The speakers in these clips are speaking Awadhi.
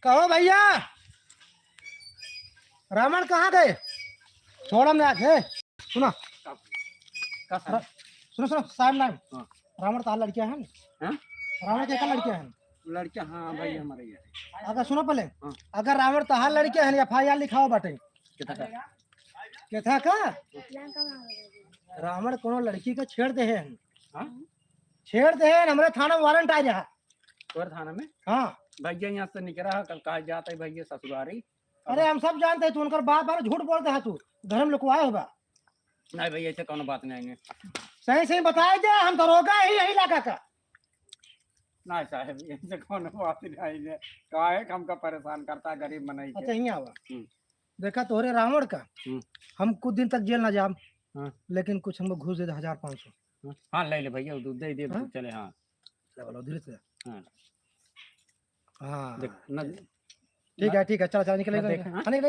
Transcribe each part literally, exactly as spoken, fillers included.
कहो भैया, रावण कहाँ गए? छोड़म ना आज, हे। सुना। का साहब? सुनो, सुनो, साहब नाम। हाँ। रावण तहार लड़किया है ना? हाँ? रावण के का लड़किया है? लड़किया, हाँ भाई, हमारे ये है। अगर सुनो पहले, हाँ। अगर रावण तहार लड़किया है ना, FIR लिखाओ बाटे। केथा का? केथा का? रावण कोनो लड़की का छेड़ दे है। हाँ? छेड़ दे है, हमरे थाना में वारंट आ रहा। तोर थाना में? हाँ। भैया यहाँ से निकला है, कल कहा जाता है भैया ससुरारी। अरे, हम सब जानते हैं, तू उनकर बाप है, झूठ बोलते है तू, घर में लुकवाए होगा। नहीं भैया, ऐसे कोनो बात नहीं है। सही सही बताए दे, हम दरोगा ही यही इलाका का। नहीं साहब, ऐसे कोनो बात नहीं है। काहे हमका परेशान करता है गरीब मनई के? अच्छा, यहीं आवा। हम्म। देखा तोहरे रावण का, हम्म। हम कुछ दिन तक जेल ना जाब, हाँ। लेकिन कुछ हमको घूस दे दे, हजार पाँच सौ। हाँ, ले ले भैया, वो दे दे, हाँ? चले, हाँ। ले बोलो, धीरे से। हाँ। हाँ। देख, ना ठीक है, ठीक है, चला, चला, निकल, ना निकल, देख, निकल। हाँ? हाँ, निकल,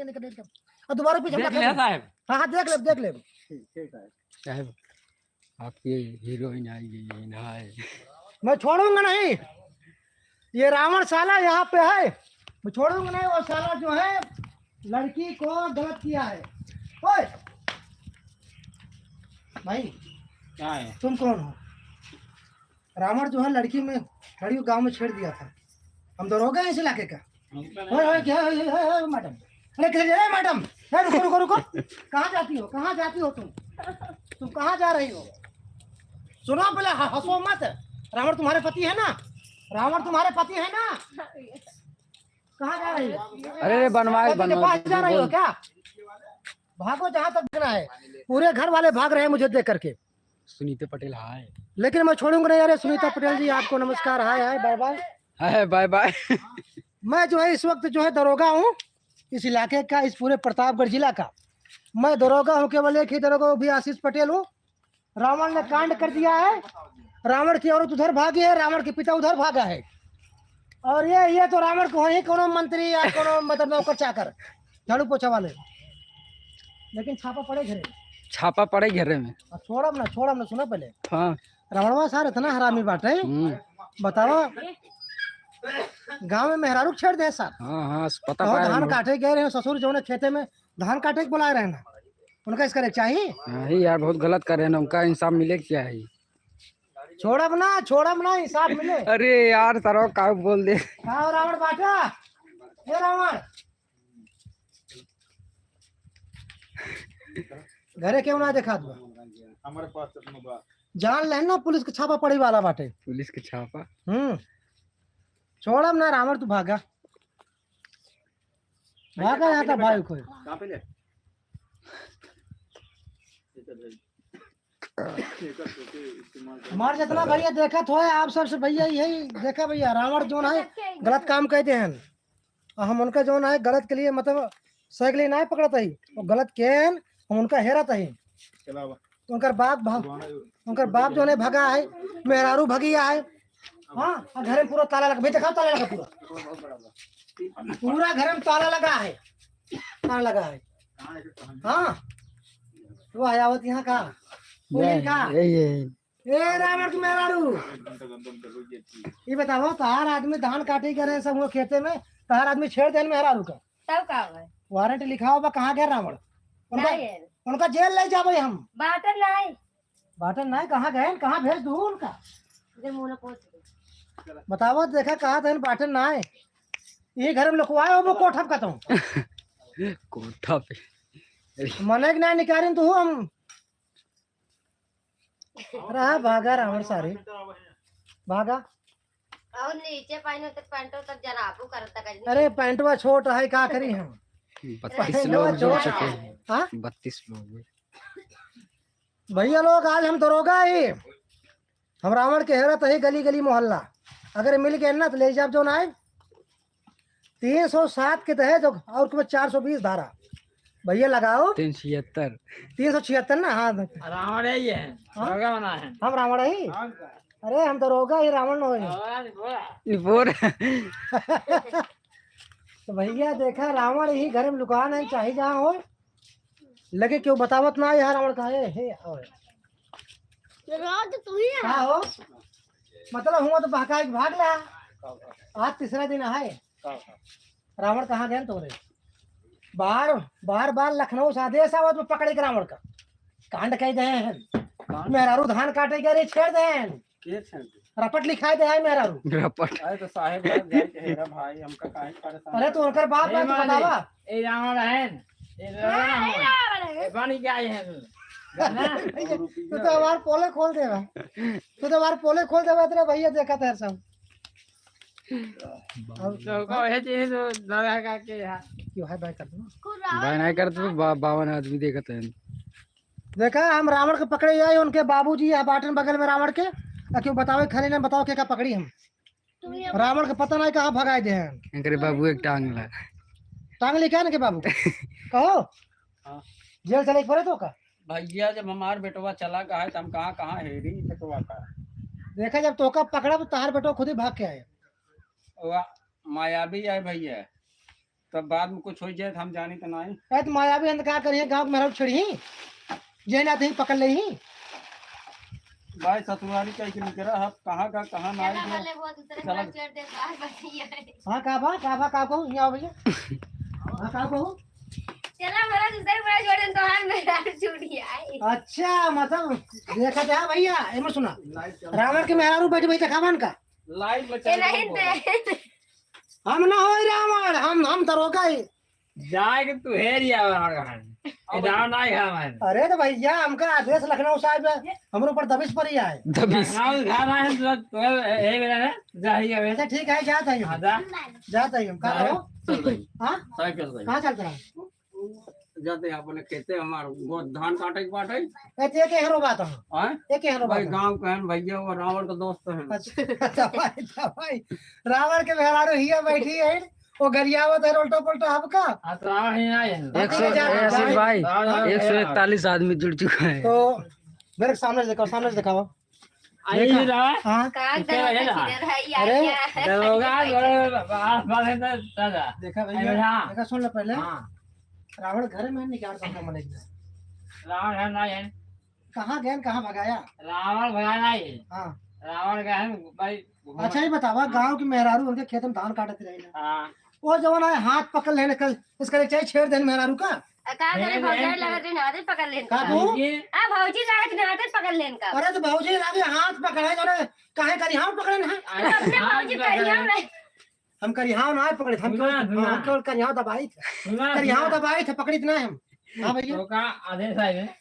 निकल, निकल। अब दोबारा पीछे देख मत ले हटो। साहब। हाँ, हाँ, देख ले, देख ले। ठीक, ठीक है। साहब, आपकी हीरोइन आई गई है, नहाए। मैं छोड़ूंगा नहीं, ये रावण साला यहाँ पे है, मैं छोड़ूंगा नहीं। वो साला जो है, लड़की को गलत किया है। ओए भाई, क्या है? तुम कौन हो? रावण जो है, लड़की में, लड़की को गांव में छेड़ दिया था। हम दरोगा हैं इस इलाके का। ओए, ओए, क्या, ओए, ओए, ओए, मैडम। अरे, किधर, ए, मैडम, ए, रुको, रुको, रुको। कहाँ जाती हो, कहाँ जाती हो तुम? तुम कहाँ जा रही हो? सुनो पहले, ह-, हंसो मत। रावण तुम्हारे पति है ना? रावण तुम्हारे पति है ना? कहाँ जा रही हो? अरे, बनवाए, पति के बनवाए, पास जा रही हो बोल। क्या? भागो जहाँ तक भागना है। पूरे घर वाले भाग रहे हैं मुझे देख करके। सुनीता पटेल, हाय। लेकिन मैं छोड़ूंगा नहीं यार, सुनीता पटेल जी, आपको नमस्कार, हाय, हाय, बाय, बाय। हाय, बाय, बाय। मैं जो है, इस वक्त जो है, दरोगा हूँ इस इलाके का, इस पूरे प्रतापगढ़ जिला का। मैं दरोगा हूँ, केवल एक ही दरोगा, वो भी आशीष पटेल हूँ। रावण ने कांड कर दिया है, रावण की औरत उधर भागी है, रावण के पिता उधर भागा है। और ये, ये तो रावण को ही कोनो मंत्री या कोनो, मतलब, नौकर चाकर, झाड़ू पोछा वाले, लेकिन छापा पड़े घरे। छापा पड़े घरे में। अब छोड़ब ना, छोड़ब ना, सुना पहले। हाँ। रावणवा सार इतना हरामी बाटे, हम्म। बतावा, गाँव में मेहरारू छेड़ दे सार। हाँ, हाँ, पता और पाए धान हम लोग। काटे गए रहे ससुर, जो खेते में धान काटे के बुलाए रहे ना, उनका इसका चाहिए। हाँ, ही यार, बहुत गलत कर रहे हैं ना, उनका इंसाफ मिले क्या है? छोड़ब ना, छोड़ब ना, इंसाफ मिले। अरे यार, सरवा का बोल दे। का हो रावण बाटा? ए रावण, घरे क्यों ना देखात बा? हमारे पास चश्मा बा। जान लेन ना, पुलिस के छापा पड़े वाला बाटे। पुलिस के छापा? हम्म। छोड़ब ना रावण, तू भागा। भागा यहाँ था भाई कोई। कहाँ पे ले? हमार जितना भैया देखत होए, आप सबसे भैया यही देखा भैया, रावण जोन है, गलत काम कहते हैं। और हम उनका जोन है, गलत के लिए, मतलब, सही के लिए ना पकड़त ही, वो गलत के हैं, हम उनका हेरत ही। चलावा। उनकर बाप भा-, पुराना जो उनकर बाप जोन है भगा है, मेहरारू भगिया है। हाँ, और घर में पूरा ताला लगा, भाई, देखा ताला लगा पूरा। पूरा घर में ताला लगा है, ताला लगा है। हाँ, वो आयावत यहाँ का, वो ये, का? ये, ये। ए रावण के मेहरारू, ये बताओ, तहार आदमी धान काटे करे सब वो खेते में, तहार आदमी छेड़ देन मेहरारू का। तब का होगा? वारंट लिखा होगा, कहाँ गए रावण? उनका, नहीं है। उनका जेल ले जाबे हम। बाटन नहीं। बाटन नहीं, कहाँ गए? कहाँ भेज दूँ उनका? इधर मुँह ना पहुँच गए। बताओ, देखा, कहा था बाटन नहीं। ये घर में लुकवाए हो, वो कोठा पे कहता हूँ। कोठा पे। मने के ना निकालिन तो हम। अरे हाँ, भागा रावण सारे, भागा। और नीचे पहनो तो पैंटो तक जराबू करता कहीं। अरे पैंटवा छोट है, का करी हम? बत्तीस पैंटवा लोग छोट। हाँ? बत्तीस लोग। भैया लोग, आज हम दरोगा ही, हम रावण के हेरत ही गली गली मोहल्ला, अगर मिल गए ना तो ले जाब जो ना है। तीन सौ सात के तहत और कुछ चार सौ बीस धारा। भैया लगाओ। तीन सौ छिहत्तर। तीन सौ छिहत्तर ना, हाँ। रावण है ये। हाँ? दरोगा बना है। हम रावण ही। अरे हम दरोगा ही, रावण न होई। रावण बोला। ये बोल। तो भैया देखा, रावण ही घर में लुकान है, चाहे जहाँ हो, लेकिन क्यों बतावत ना है, यहाँ रावण का है, हे, आओ। ये रावण तो तू ही है। का हो? मतलब हुआ तो बहकाए के भाग ला। आज तीसरा दिन है। रावण कहाँ गए तोरे? बार, बार, बार लखनऊ से आदेश आवत बा पकड़े के रावण का। कांड कइ देहे हैं। कांड? मेहरारू धान काटे के रे छेड़ देहे हैं। के छेड़ दे? रपट लिखाए देहे हैं मेहरारू। रपट। अरे तो साहेब, बाप जाए के हेरा भाई, हमका काहे परेशान अरे तो करत उनकर बाप ए बा, तू मालिक, बतावा। ए रावण है, ए रावण है। रावण है। ए बन के आए हैं तू। ना? तू तो हमार पोले खोल देवा। तू तो हमार पोले खोल देवा, तेरा भैया देखा था सब। अब तो कहे चाहिए तो दादा का के यहाँ। क्यों है भाई कर दो? भाई नहीं कर दो, बा-, बावन आदमी देखत हैं। देखा, हम रावण के पकड़े आए, उनके बाबूजी यहाँ बाटन बगल में रावण के। आ क्यों बतावे, खाली ना बताओ के का पकड़ी हम। रावण के पता नहीं कहाँ भगाए दे हैं। इनकरे बाबू एक टांग ला। टांग ले क्या ना के बाबू? कहो। हाँ। जेल चले के पड़े तो का? भैया, जब हमार बेटवा चला गया है, तो हम कहाँ, कहाँ हेरी बेटवा का? देखा, जब तोका पकड़ा, तो तहार बेटवा खुद ही भाग के आए। वाह, मायावी है भैया, तब बाद में कुछ हो जाए, तो हम जानी तो नहीं। ए, तो मायावी हम का करिए, गाँव के मेहरारू छेड़ी, जे ना तही पकड़ ले ही। भाई, ससुरारी कह के निकला, अब कहाँ का, कहाँ ना चला आए, भले वो दूसरे चला। घर छोड़ दे, बाहर बैठी है। हाँ, का बा, का बा, का कहूँ, यहाँ आओ भैया। हाँ, का कहूँ? चला, भला दूसरे बड़ा जोड़न तो हाथ में डाल छूट गया है। अच्छा, मतलब, देखा था भैया, एमे सुना। लाइट चल रावण के मेहरारू बैठ बैठ खावन का? लाइट में ये चल नहीं रही है। दे। हम ना होई रावण, हम, हम दरोगा ही। जाए के तू हेर ही आवे हमारे घर। ये दाव ना ही हमारे। अरे तो भैया, हमका आदेश लखनऊ साहब है, हमरे ऊपर दबिश पड़ी है। दबिश। लखनऊ घर आए तो, तो हे, हे मेरा है, जा ही आवे। अच्छा, ठीक है, जात है हम। हाँ, जा। जात है हम। कहाँ जा। हो? चल भाई। हाँ? साइकिल भाई। कहाँ चलता है? जाते हैं अपने खेते, हमार गो धान काटे के बाटे। ए, ते के हरो बात है? हाँ? ते के हरो भाई, बात है? गाँव के हैं भैया, वो रावण का दोस्त हैं। अच्छा, अच्छा भाई, अच्छा भाई। रावण के मेहरारू हिया बैठी है, वो गरियावत है उल्टा पुल्टा हमका। हाँ, तो रावण ही ना है। एक सौ, ठीक है, जा, ए, आशीष जा। भाई, रावण एक सौ इकतालीस आदमी जुड़ चुका है। तो मेरे सामने से दिखाओ, सामने से दिखाओ। आई देखा? रहा। हाँ। का इधर गलत है ना? किधर है? या अरे, क्या है? दरोगा, बड़े बात, बात है तो दादा। देखा भैया, अरे हाँ। देखा, सुन लो पहले। हाँ। रावण घर में निकाल सकता मने के। रावण घर ना है। कहाँ गए, कहाँ भगाया? रावण भगा नहीं है। हाँ। रावण का है भाई घूम- अच्छा, ये बतावा, हाँ। गाँव के मेहरारू उनके खेत में धान काटत रहे ना। हाँ। वो जवन है, हाथ पकड़ लेने कल, इसका चाहे छेड़ देन मेहरारू का। आ, का करे, नहीं, भौजाई नहीं। लागत रही, हाथे पकड़ लेन का का। तू? ये आ, भौजी लागत रही, हाथे पकड़ लेन का। अरे तो भौजी लागे हाथ पकड़े, जो रे, काहे करिहाव पकड़े ना? अरे, अपने हाथ भौजी पकड़े। करिहाव नहीं। हम करिहाव ना पकड़े, हम सुना, केवल, सुना। हम केवल करिहाव दबाई थे। सुना, करिहाव सुना। दबाई थे, पकड़ी थे ना हम। हाँ भैया। तो का आदेश आए हैं?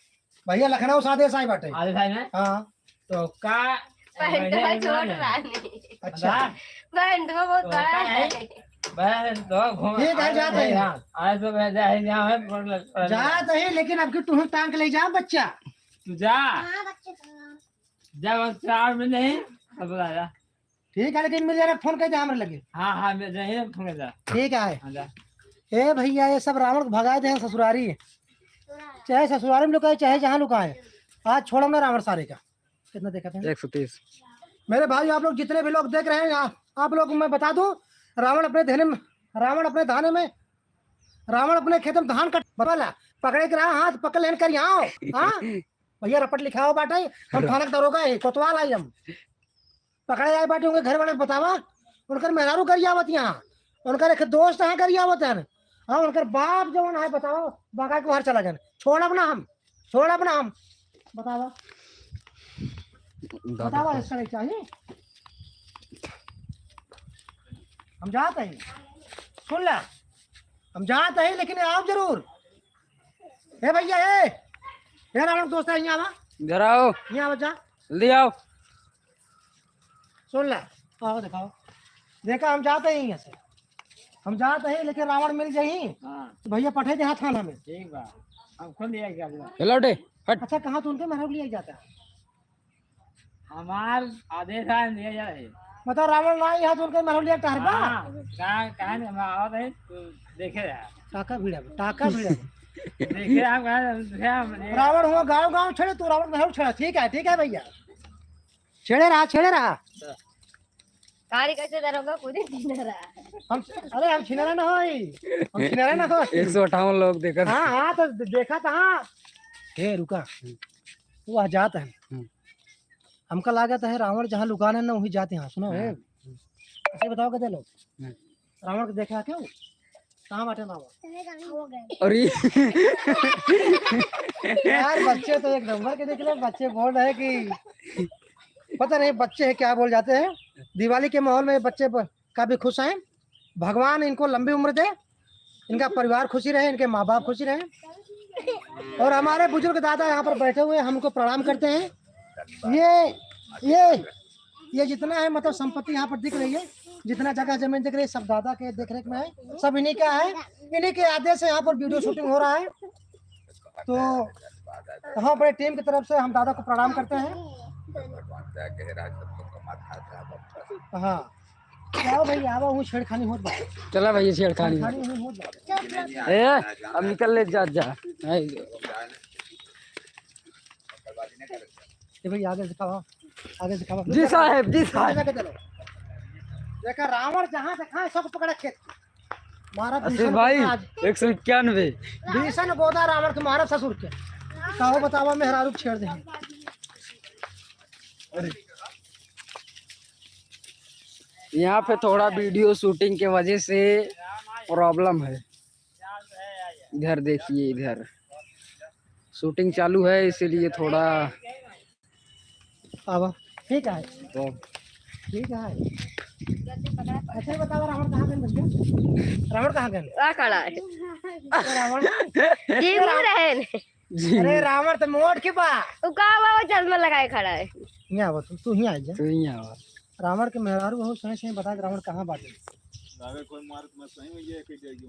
भैया, लखनऊ से आदेश आए बाटे। आदेश आए हैं? हाँ। तो का पैंटवा छोट रानी। अच्छा। पैंटवा बहुत बड़ा है। बहन तो घूम ठीक है, जात है। हाँ, आज तो मैं जा ही जाऊँ, है, पर लग-, पर लग- जात है, लेकिन अब की तुहूँ टांग के ले जा बच्चा। तू जा। हाँ, बच्चे तो। जा, बस चार में नहीं, अब आ जा। ठीक है, लेकिन मिल जाना, फोन कर दे हमरे लगे। हाँ, हाँ, मिल जाए, फोन कर दे। ठीक है। हाँ, जा। ए भैया, ये सब रावण को भगा दे हैं ससुरारी, चाहे ससुरारी में लुकाए, चाहे जहाँ लुकाए, आज छोड़म ना रावण सारे का। कितना देखा था? एक सौ तीस। मेरे भाई, आप लोग जितने भी लोग देख रहे हैं, आ-, आप लोग को मैं बता दूं, रावण अपने धाने में, रावण अपने धाने में, रावण अपने खेत में धान कट वाला, पकड़े के रहा, हाथ पकड़ लेन करिहाव, हाँ? भैया, रपट लिखाओ बाटे, हम थाना के दरोगा है, कोतवाल आई हम। पकड़े आए बाटे, उनके घर वाले बतावा, उनकर मेहरारू गरियावत यहाँ, उनकर एक दोस्त यहाँ गरियावत है, हाँ, उनकर बाप जवन है बतावा, बगा के बाहर चला गए, छोड़ब ना हम। छोड़ अपना हम। बतावा। दादा बतावा, को। इसका नहीं चाहिए। हम जात ही। सुन ला। हम जात ही, लेकिन आओ जरूर। ए भैया, ए। ए रावण दोस्त है, यहाँ आवा। इधर आओ। यहाँ आवा, जा। जल्दी आओ। सुन ला, आओ दिखाओ। देखा, हम जात ही यहाँ से। हम जात ही, लेकिन रावण मिल जाई, हाँ। तो भैया पठे दे थाना में। ठीक बा, हम खुद लिया के आबू। ए लौटे, हट। अच्छा, कहाँ तो उनके मेहरारू लिया जाता है? हमार आदेश है, लिया जाए। मतलब, रावण ना यहाँ तो उनके मेहरारू लिया टहरबा? हाँ, कहाँ, कहाँ नहीं, हम आवत है, तू देखे रहा। टाका भिड़ा, टाका भिड़ा। देखे रहा, हम कहाँ, देखे हम, रावण हुआ गाँव, गाँव छेड़े, तू रावण मेहरारू छेड़ा। ठीक है, ठीक है भैया। छेड़े रहा, छेड़े रहा। कारी कैसे दरोगा, खुद ही छीना रहा। हम, अरे, हम छिनरा ना होई। हम छिनरा ना होई। एक सौ अट्ठावन लोग देखत। हाँ, हाँ, तो दे-, देखा था, हाँ। ए, रुका। वो आ जात है। हम्म। हमका लागत है, रावण जहाँ लुकान है ना, वही जात है। हाँ, सुनो, ए। हाँ। अच्छा, बताओ, कितने लोग? हाँ। रावण के देखा क्यों? कहाँ बाटे रावण? अरे यार, बच्चे तो एक नंबर के दिख रहे, बच्चे बोल रहे कि पता नहीं बच्चे हैं क्या बोल जाते हैं। दिवाली के माहौल में बच्चे ब-, काफी खुश हैं। भगवान इनको लंबी उम्र दे, इनका परिवार खुशी रहे, इनके माँ बाप खुशी रहे। और हमारे बुजुर्ग दादा यहाँ पर बैठे हुए हैं, हमको प्रणाम करते हैं। ये, ये, ये जितना है, मतलब, संपत्ति यहाँ पर दिख रही है, जितना जगह जमीन दिख रही है, सब दादा के देख रेख में है, सब इन्हीं का है, इन्हीं के आदेश से यहाँ पर वीडियो शूटिंग हो रहा है। तो हम अपने टीम की तरफ से हम दादा को प्रणाम करते हैं। हाँ, आओ भाई, आओ, हूँ छेड़खानी होत बा। चला भाई, छेड़खानी। छेड़खानी हूँ होत बा। ए, अब निकल ले, जा, जा। ए भाई, आगे से खावा, आगे से खावा। जी साहब, जी साहब। देखा, रावण जहाँ देखा है, सबको पकड़ा खेत। मारा आशीष भीषण भाई, गोदा आज। एक सौ इक्यानवे। भीषण गोदा रावण के मारा ससुर के। कहो बतावा, मेहरारू छेड़ दे। अरे। यहाँ पे थोड़ा वीडियो शूटिंग के वजह से प्रॉब्लम है। इधर देखिए, इधर शूटिंग चालू है, इसीलिए थोड़ा आवा, ठीक है। तो ठीक है। अच्छा, ये बताओ, रावण कहाँ गए भैया? रावण कहाँ गए? आ खड़ा है। रावण? टीवी रहे ने। अरे, रावण तो मोट के बा। तू का बा, वो चश्मा लगाए खड़ा है। यहाँ आवा, तू, तू ही आ जा। तू ही आवा। रावण के मेहरारू बहुत सही सही बता दे, रावण कहाँ बाटे? अगर कोई मारत मत सही में ये कह जाएगी।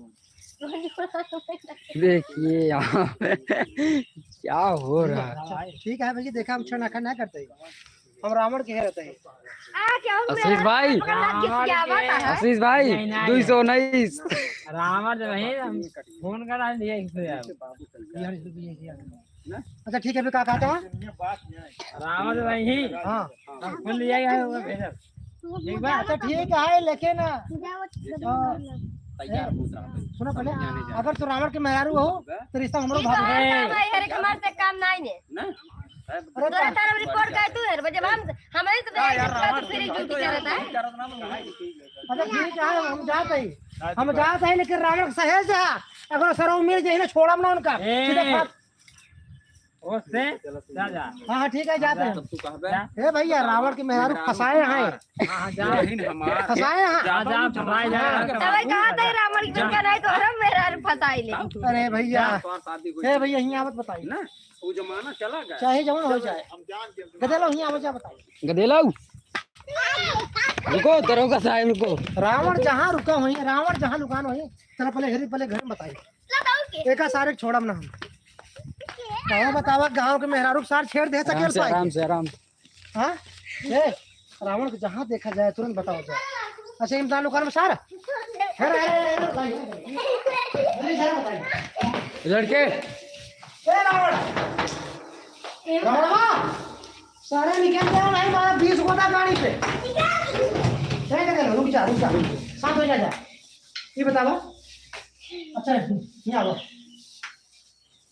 देखिए यहाँ पे क्या हो रहा है। अच्छा, ठीक है भैया, देखा, हम छेड़खानी ना करते हैं, हम रावण के हेरत है। आ, क्या हो आशीष गया? भाई। पकड़ लात के क्या बात है? आशीष भाई, नहीं, नहीं। दो सौ उन्नीस। रावण जो है, हम फोन करा दिया इससे यार। यार, इसको भी यही यार। अच्छा, ठीक है, अभी का कहता है? रावण जो है। हाँ। फोन लिया गया है, वो भेजा। ठीक बा? अच्छा, ठीक है, लेकिन, आ, तैयार पूछ रहा हूँ। सुनो पहले, अगर तू रावण के मेहरारू हो, तो रिश्ता हमरो ठीक भाग बा, जाए। भाई, हर एक हमारे से काम नहीं है। ना? अरे तोरे तारा रिपोर्ट का तू है, जब हम, हमारे तो का यार, रिपोर्ट रावण फिर से ड्यूटी तो यार, करता है। अच्छा, ठीक है, हम जाते हैं, हम जाते हैं, लेकिन रावण के सहेज जा, अगर सरऊ मिल जाए ना, छोड़म ना उनका, ए। सीधा फाड़। ओसे, जा, जा। हाँ, हाँ, ठीक है, जाते हैं। तब तू कहबे। जा। ए भैया, रावण के मेहरारू फंसाए हैं। हाँ, हाँ, जा। बहिन हमार। फंसाए हैं। हाँ, जा, फंसाए जा। तब कहा था रावण की दुनिया नहीं तो हम मेहरारू फंसाई ले। अरे भैया, जा, तोर शादी हुई। ए भैया, यहीं आवत बताई। ना, वो जमाना चला गया। चाहे जवन हो जाए। गदेलो, यहीं आवत जा बताई। गदेलो। रुको, दरोगा साहब, रुको। रावण जहाँ रुका होई, रावण जहाँ लुकान होई, तेरा पहले हेरी, पहले घर में बताई। एका सारे छोड़म ना हम। कहो बतावा, गाँव के मेहरारू के सार छेड़ दे सके आराम से, पाई? आराम से, आराम से। हाँ? ए, रावण को जहाँ देखा जाए, तुरंत बताओ जाए। अच्छा, इमदान लुकान में सार? अरे, अरे, अरे, अरे, बताइए, बताइए। जल्दी सार बताइए। लड़के। ए, रावण। रावणवा, सारे निकल जाओ, नहीं मारा बीस गोदा गाड़ी पे। नहीं, नहीं, नहीं, रुक जा, रुक जा, रुक जा। शांत हो जा, जा। ये बतावा। अच्छा, ये आओ।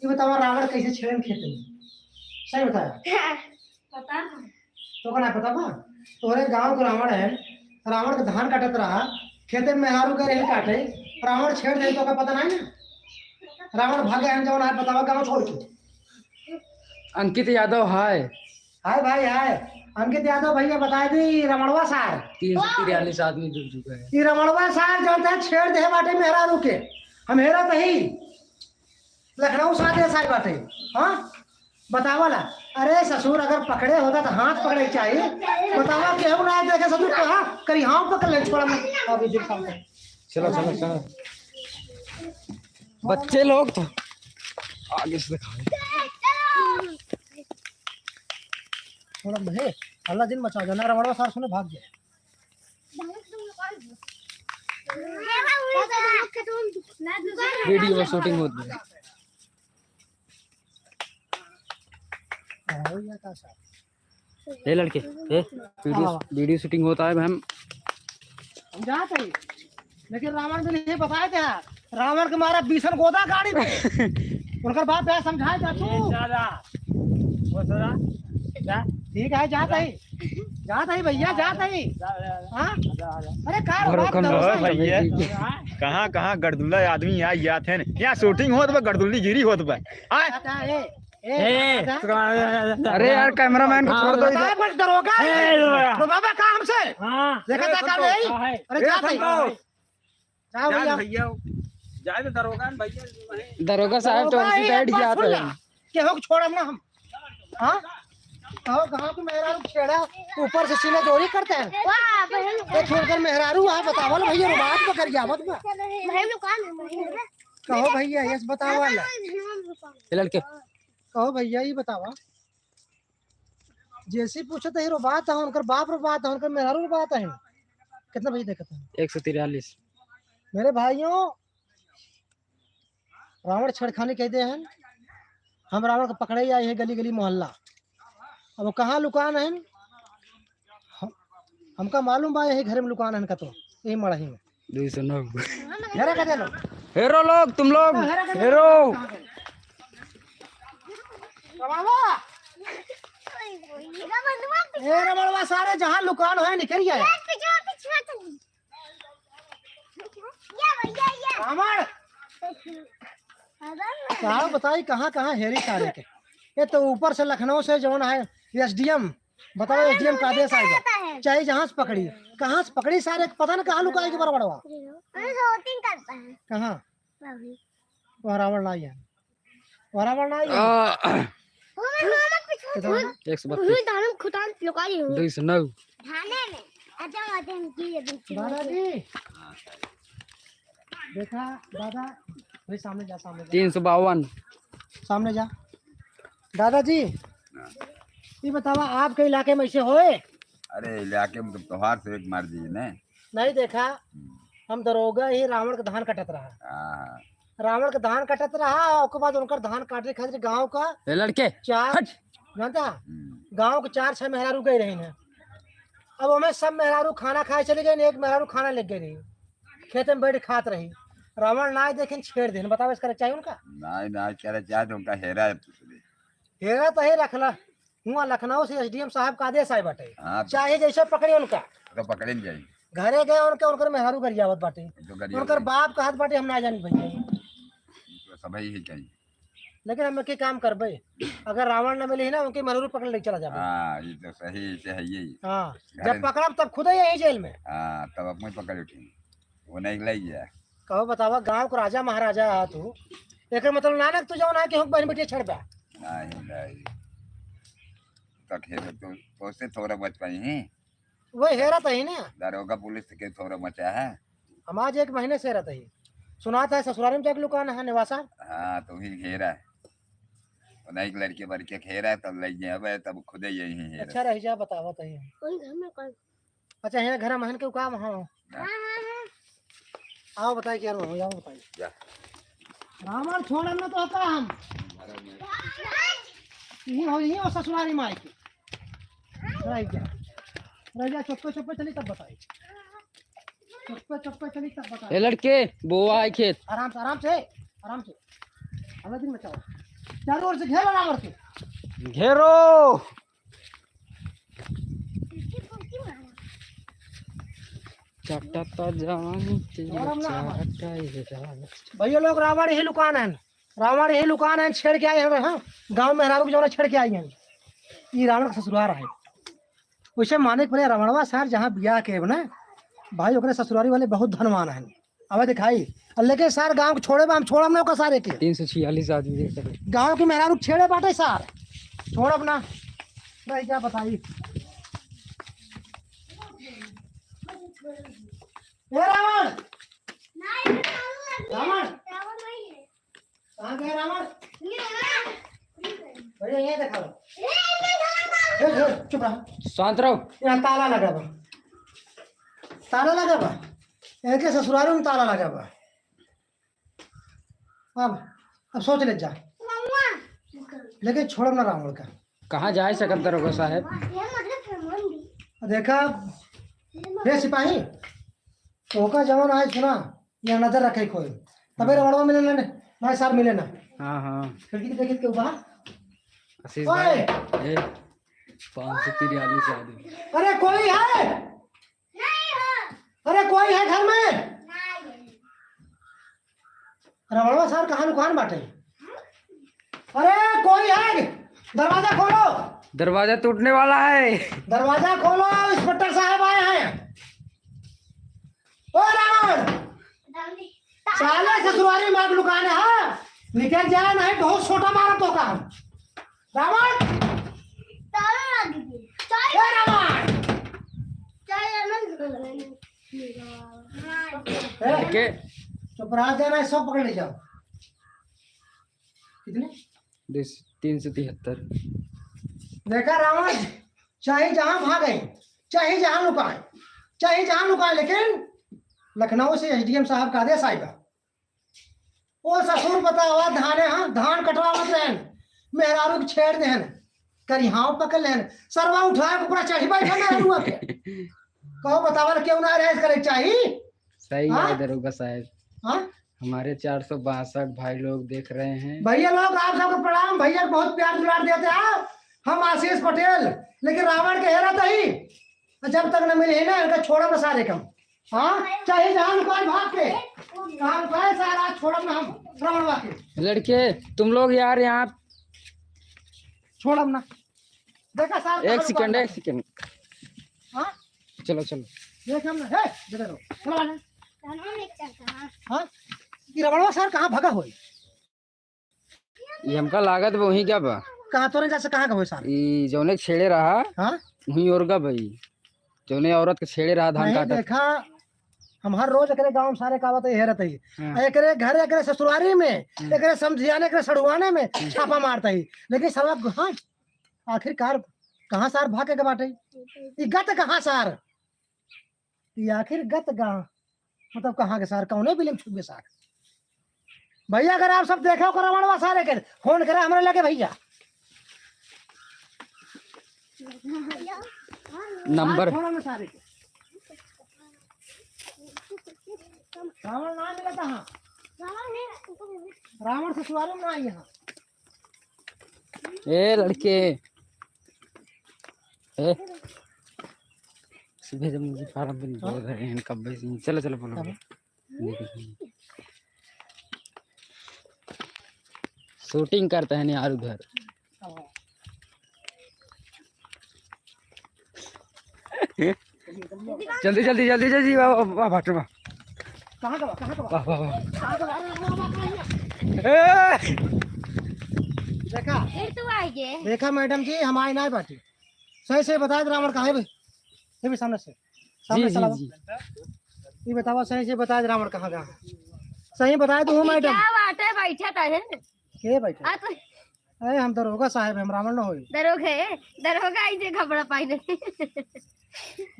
ये बतावा, रावण कैसे छेड़न खेत में? सही बताया? पता नहीं। तो का ना पता बा? तोहरे गाँव के रावण है, रावण के धान काटत रहा, खेते में मेहरारू के रहे काटे, रावण छेड़ दे तो का पता नहीं ना? रावण भागे हम जवन है, बतावा गाँव छोड़ के। अंकित यादव हाय। हाय भाई हाय। अंकित यादव भैया बताए दी, रमणवा सार। तीन सौ तिरालीस आदमी जुड़ चुका है। ये रमणवा सार जानता है, छेड़ दे बाटे मेहरारू के। हम हेरा तही। लखनऊ से आदेश आइल बाटे। हाँ? बतावला। अरे ससुर, अगर पकड़े होता तो हाथ पकड़े के चाहिए। बतावा, केहू ना देखे ससुर, कहा करी, हाँ पकड़ ले, छोड़ा मत। अभी दिखाओ। चलो, चलो, चलो। बच्चे लोग तो आगे से दिखाओ। छोड़ा मत, हल्ला जिन मचा देना, रमणवा सार सुने भाग जाए। वीडियो शूटिंग होत बा। ए लड़के, ए, वीडियो, हाँ। वीडियो शूटिंग होता है, हम हम जात है, लेकिन रावण भी नहीं बताए थे। रावण के मारा बीसन गोदा गाड़ी पे। उनकर बाप है, समझाए जा तू। ए, जा, जा। वो सरा, जा। ठीक है, जात है। जात ही भइया, जात ही। जा, जा, जा। हाँ? जा, जा। अरे का भरो बात कम करो, रहो, भइया। कहाँ, कहाँ गरदुल्ला आदमी आ जात है? यहाँ shooting होत बा, गरदुल्ली गिरी होत बा। हाँ? ए, ए, ए, जा। अरे यार, cameraman को छोड़ दो इधर। बस दरोगा है। ए, दरोगा। तो बाबा काम से। हाँ। देखा था काम नहीं? अरे ए, जात ही। संतोष। जाओ जा भइया। भइया, जाए तो दरोगा न भइया, वहीं। दरोगा साहब तो दरोगा उनकी ही बैठ एक बात जाते सुन हैं। ला, केहू के छोड़ब ना हम। हाँ? कहो, कहाँ तू मेहरारू छेड़ा, ऊपर से सीना चोरी करते हैं। वाह, बहन। ये छोड़कर मेहरारू वहाँ बतावल भइया, रो बात बा, गरियावत बा। बहन दुकान है, बहन। कहो भइया, यस बतावल। ये लड़के। कहो भइया, ये बतावा। जैसे पूछत है रो बात है, उनकर बाप रो बात है, उनकर मेहरारू रो बात है। कितना बजे देखत है? एक सौ तिरालीस। मेरे भाइयों, रावण छेड़खानी कह दे हैं, हम रावण को पकड़े ही आए हैं गली गली मोहल्ला। अब वो कहाँ लुकान है, हम, हमका मालूम बा, यही घर में लुकान है कतो, यही मड़ही में। दो सौ नौ। हेरा का दे लो। हेरो लोग, तुम लोग, हेरा का दे लो। हेरो। रमणवा। ए रमणवा, सारे जहाँ लुकान है, निकल गया। रावण। साहब बताई, कहाँ, कहाँ हेरी सारे के? ये तो ऊपर से लखनऊ से जौन है, एसडीएम, बताओ, एसडीएम का आदेश आएगा? चाहे जहाँ से पकड़ी, कहाँ से पकड़ी सारे, पता ना कहाँ लुकाए के बड़ा बड़वा। अरे, shooting करता है। कहाँ? अभी। वह रावण ना आई है। वह रावण ना आई है। आ, वो मैं मामा पीछे कितना था। एक सौ बत्तीस। वही धान में खुटान लुका रही हूँ। दो सौ नौ। धाने में। अच्छा, आते हैं, ये बीच में। दादाजी। देखा, दादा, भाई सामने जा, सामने जा। तीन सौ बावन। सामने जा। दादाजी, हाँ। ये बतावा, आपके इलाके में ऐसे होए? अरे, इलाके में तो तोहार से एक मार दिए ने। नहीं देखा, हम्म। हम दरोगा ही रावण के धान कटत रहा। हाँ। रावण के धान कटत रहा, ओकर बाद उनकर धान काटे खातिर गाँव का ए लड़के, चार, हट। जानता? हम्म। गाँव के चार छह मेहरारू गए रही हैं। अब हमें सब मेहरारू खाना खाए चली गई, एक मेहरारू खाना लेके गई रही, खेते में बैठ खात रही। रावण ना देखे, छेड़ देन। बताओ, इसका चाहिए उनका? ना, ना, क्या चाहिए तो उनका हेरा है, पूछ ले। हेरा तो ही रखला। हुआ लखनऊ से एसडीएम साहब का आदेश आए बाटे। हाँ, तो चाहे जैसे पकड़े उनका। तो पकड़े न जाई। घरे गए उनके, उनकर मेहरारू गरियावत बाटे। तो गरियावत उनकर बाटे। बाप कहत बाटे, "हम ना जानी भइया।" तो सब ही चाहिए। लेकिन हम एक ही काम करबे, अगर रावण न मिली ना, उनके मेहरारू पकड़ ले चला जाबे। हाँ, ये तो सही से है यही। हाँ, घरे जब पकड़ब तब खुद ही यही जेल में। हाँ, तब अपने पकड़ उठी, वो नहीं ले जाए। कहो बतावा, गाँव को राजा महाराजा हा तू, एकर मतलब ना ना तू जौन है कि हम बहन बेटी छेड़बा। नहीं, नहीं। तक है तो, तो से थोड़ा बच पाई हैं। वो हेरा तो ही ना। दरोगा पुलिस के थोड़ा बचा है। हम आज एक महीने से रहते ही। सुनात है ससुराल में जाके लुकाना है निवासा। हाँ, तो ही हेरा है। तो नहीं लड़के बड़के हेरा है, तब ले गए, अब तब खुदे यही हेरा। अच्छा रह जा, बतावा तो ही। कोई घर में कौन? अच्छा, यहाँ घर में हन के का वहाँ? हाँ, हाँ, हाँ। आओ बताई क्या रहो, आओ बताई। जा। रावण छोड़न ना तो का हम। यही हो, यही हो ससुरारी माई के। रह जा। रह जा, चुप्पे चुप्पे चली तब बताई। चुप्पे चुप्पे चली तब बताई। ए लड़के, बोआ है खेत। आराम से, आराम से, आराम से। हमें दिन में चाहो। चारों ओर से घेरो रावण के। घेरो। चटता जवानी तेरा चटता है राज। भैया लोग, रावण यही लुकान है, रावण यही लुकान है, छेड़ के आए हैं, हाँ, गाँव में मेहरारू के जौन छेड़ के आई हैं, ये रावण का ससुराल है। वैसे माने के पड़े, रावणवा सार जहाँ बियाह के ना भाई, ओकरे ससुरारी वाले बहुत धनवान हैं। अब दिखाई, और लेकिन सार गाँव के छोड़े बा, हम छोड़म ना ओकर सारे के। तीन सौ छियालीस आदमी देख सके। गाँव के मेहरारू छेड़े बाटे सार, छोड़ब ना। नहीं, क्या बताई? ए रावण! रावण! कहाँ गया रावण? भैया, ये देखा लो। ए, ए, चुप रहा। शांत रहो। यहाँ ताला लगा बा। ताला लगा बा। इनके ससुराल में ताला लगा बा। अब, अब सोच ले जा। लेकिन छोड़ब ना रावण का। कहाँ जाए सकत दरोगा साहब? देखा, हे सिपाही, तोहका जवन आज सुना, यहाँ नजर रखे कोई। तबे हम्म। रमणवा मिले ना, भाई साहब मिले ना। हाँ, हाँ। खिड़की से देखित के बाहर। आशीष ओए! भाई, ए। पाँच सौ तिरालीस आदमी। अरे कोई है? नहीं है। अरे कोई है घर में? नहीं। रमणवा सार कहाँ लुकान बाटे? अरे कोई है? दरवाजा खोलो। दरवाजा टूटने वाला है। दरवाजा खोलो, इंस्पेक्टर साहब आए हैं। ओ रावण, साले ससुरारी मार लुकाने, हाँ? निकल जा, नहीं बहुत छोटा मारा तो का। रावण! ताला लग गई। ए, रावण! ए, के? चुप रहा, जाना है, सब पकड़ ले जाओ। कितने? दो सौ, तीन सौ तिहत्तर। देखा रावण, चाहे जहाँ भागे, चाहे जहाँ लुकाए, चाहे जहाँ लुकाए, लेकिन लखनऊ से एसडीएम साहब का आदेश आएगा। ओ ससुर बतावा, धाने, हाँ, धान कटवावत रहन, मेहरारू के छेड़ देहन, करिहाव पकड़ लेहन, सरवा उठाए के ऊपर चढ़ी बैठा मेहरारू के। कहो बतावा, क्यों ना रहे करे चाही? सही हाँ? है दरोगा साहब। हाँ? हमारे चार सौ बासठ भाई लोग देख रहे हैं। भैया लोग, आप सबको प्रणाम। भैया को बहुत प्यार दुलार देते हैं। हम आशीष पटेल, लेकिन रावण के हेरा तही। जब तक न मिले ना, इनका छोड़ब न सारे कम। हाँ, चाहे जहाँ लुकाए भाग के, कहाँ लुकाए सारा, छोड़ब ना हम रावण वाके। लड़के, तुम लोग यार यहाँ छोड़ब ना। देखा सार, एक कहाँ second, लुकाए एक second। हाँ? चलो, चलो। देख हम, हे, दे दे रो। चलो, आ जा। हाँ? ये रमणवा सार कहाँ भागा होई? ये हमका लागत बा वहीं का बा। कहाँ तोरे जैसे कहाँ का होई सार? ई जौने छेड़े रहा, हाँ? वहीं और का बा ई। जौने औरत के छेड़े रहा धान नहीं, काटत। देखा, हम हर रोज एकरे गाँव में सारे का आवत है, हेरत है। हाँ। एकरे घर, एकरे ससुरारी में, हम्म। एकरे समधियाने, एकरे सड़ुआने में हम्म। छापा मारत है। लेकिन साला, हाँ, आखिरकार कहाँ सार भागे के बाटे? ई गत कहाँ सार? ई आखिर गत गा-, मतलब कहाँ के सार, कौने बिलिम छुपे सार? भैया अगर आप सब देखे हो रमणवा सारे के, फोन करा हमरे लगे भैया। नंबर। आज फोन में सारे के। रावण ना मिला कहाँ? रावण ससुराल में ना आई यहाँ। ए लड़के, ए, सीधे जब मुझे फार्म पे नहीं बोल रहे हैं, कब से, चलो, चलो, बोलो। कब? शूटिंग करते हैं यार उधर। जल्दी, जल्दी, जल्दी, जल्दी, वाह, वाह, वाह, वाह, वाह। कहाँ का बा? कहाँ का बा? वाह, वाह, वाह। कहाँ का बा? अरे, वाह, वाह, वाह। ए! देखा? फिर तू आइगे। देखा मैडम जी, हम आए ना बाटी। सही से बताए दे रावण कहाँ है भाई? ये भी सामने से। सामने जी, से जी, लावा। जी। ये बतावा, सही से बताए दे रावण कहाँ गया? सही बताए तो हूँ मैडम। क्या बात है, बैठा था है? के बैठा? आ तो अरे हम दरोगा साहब, हम रावण न होई। दरोगा है, दरोगा ऐसे घबरा पाई नहीं।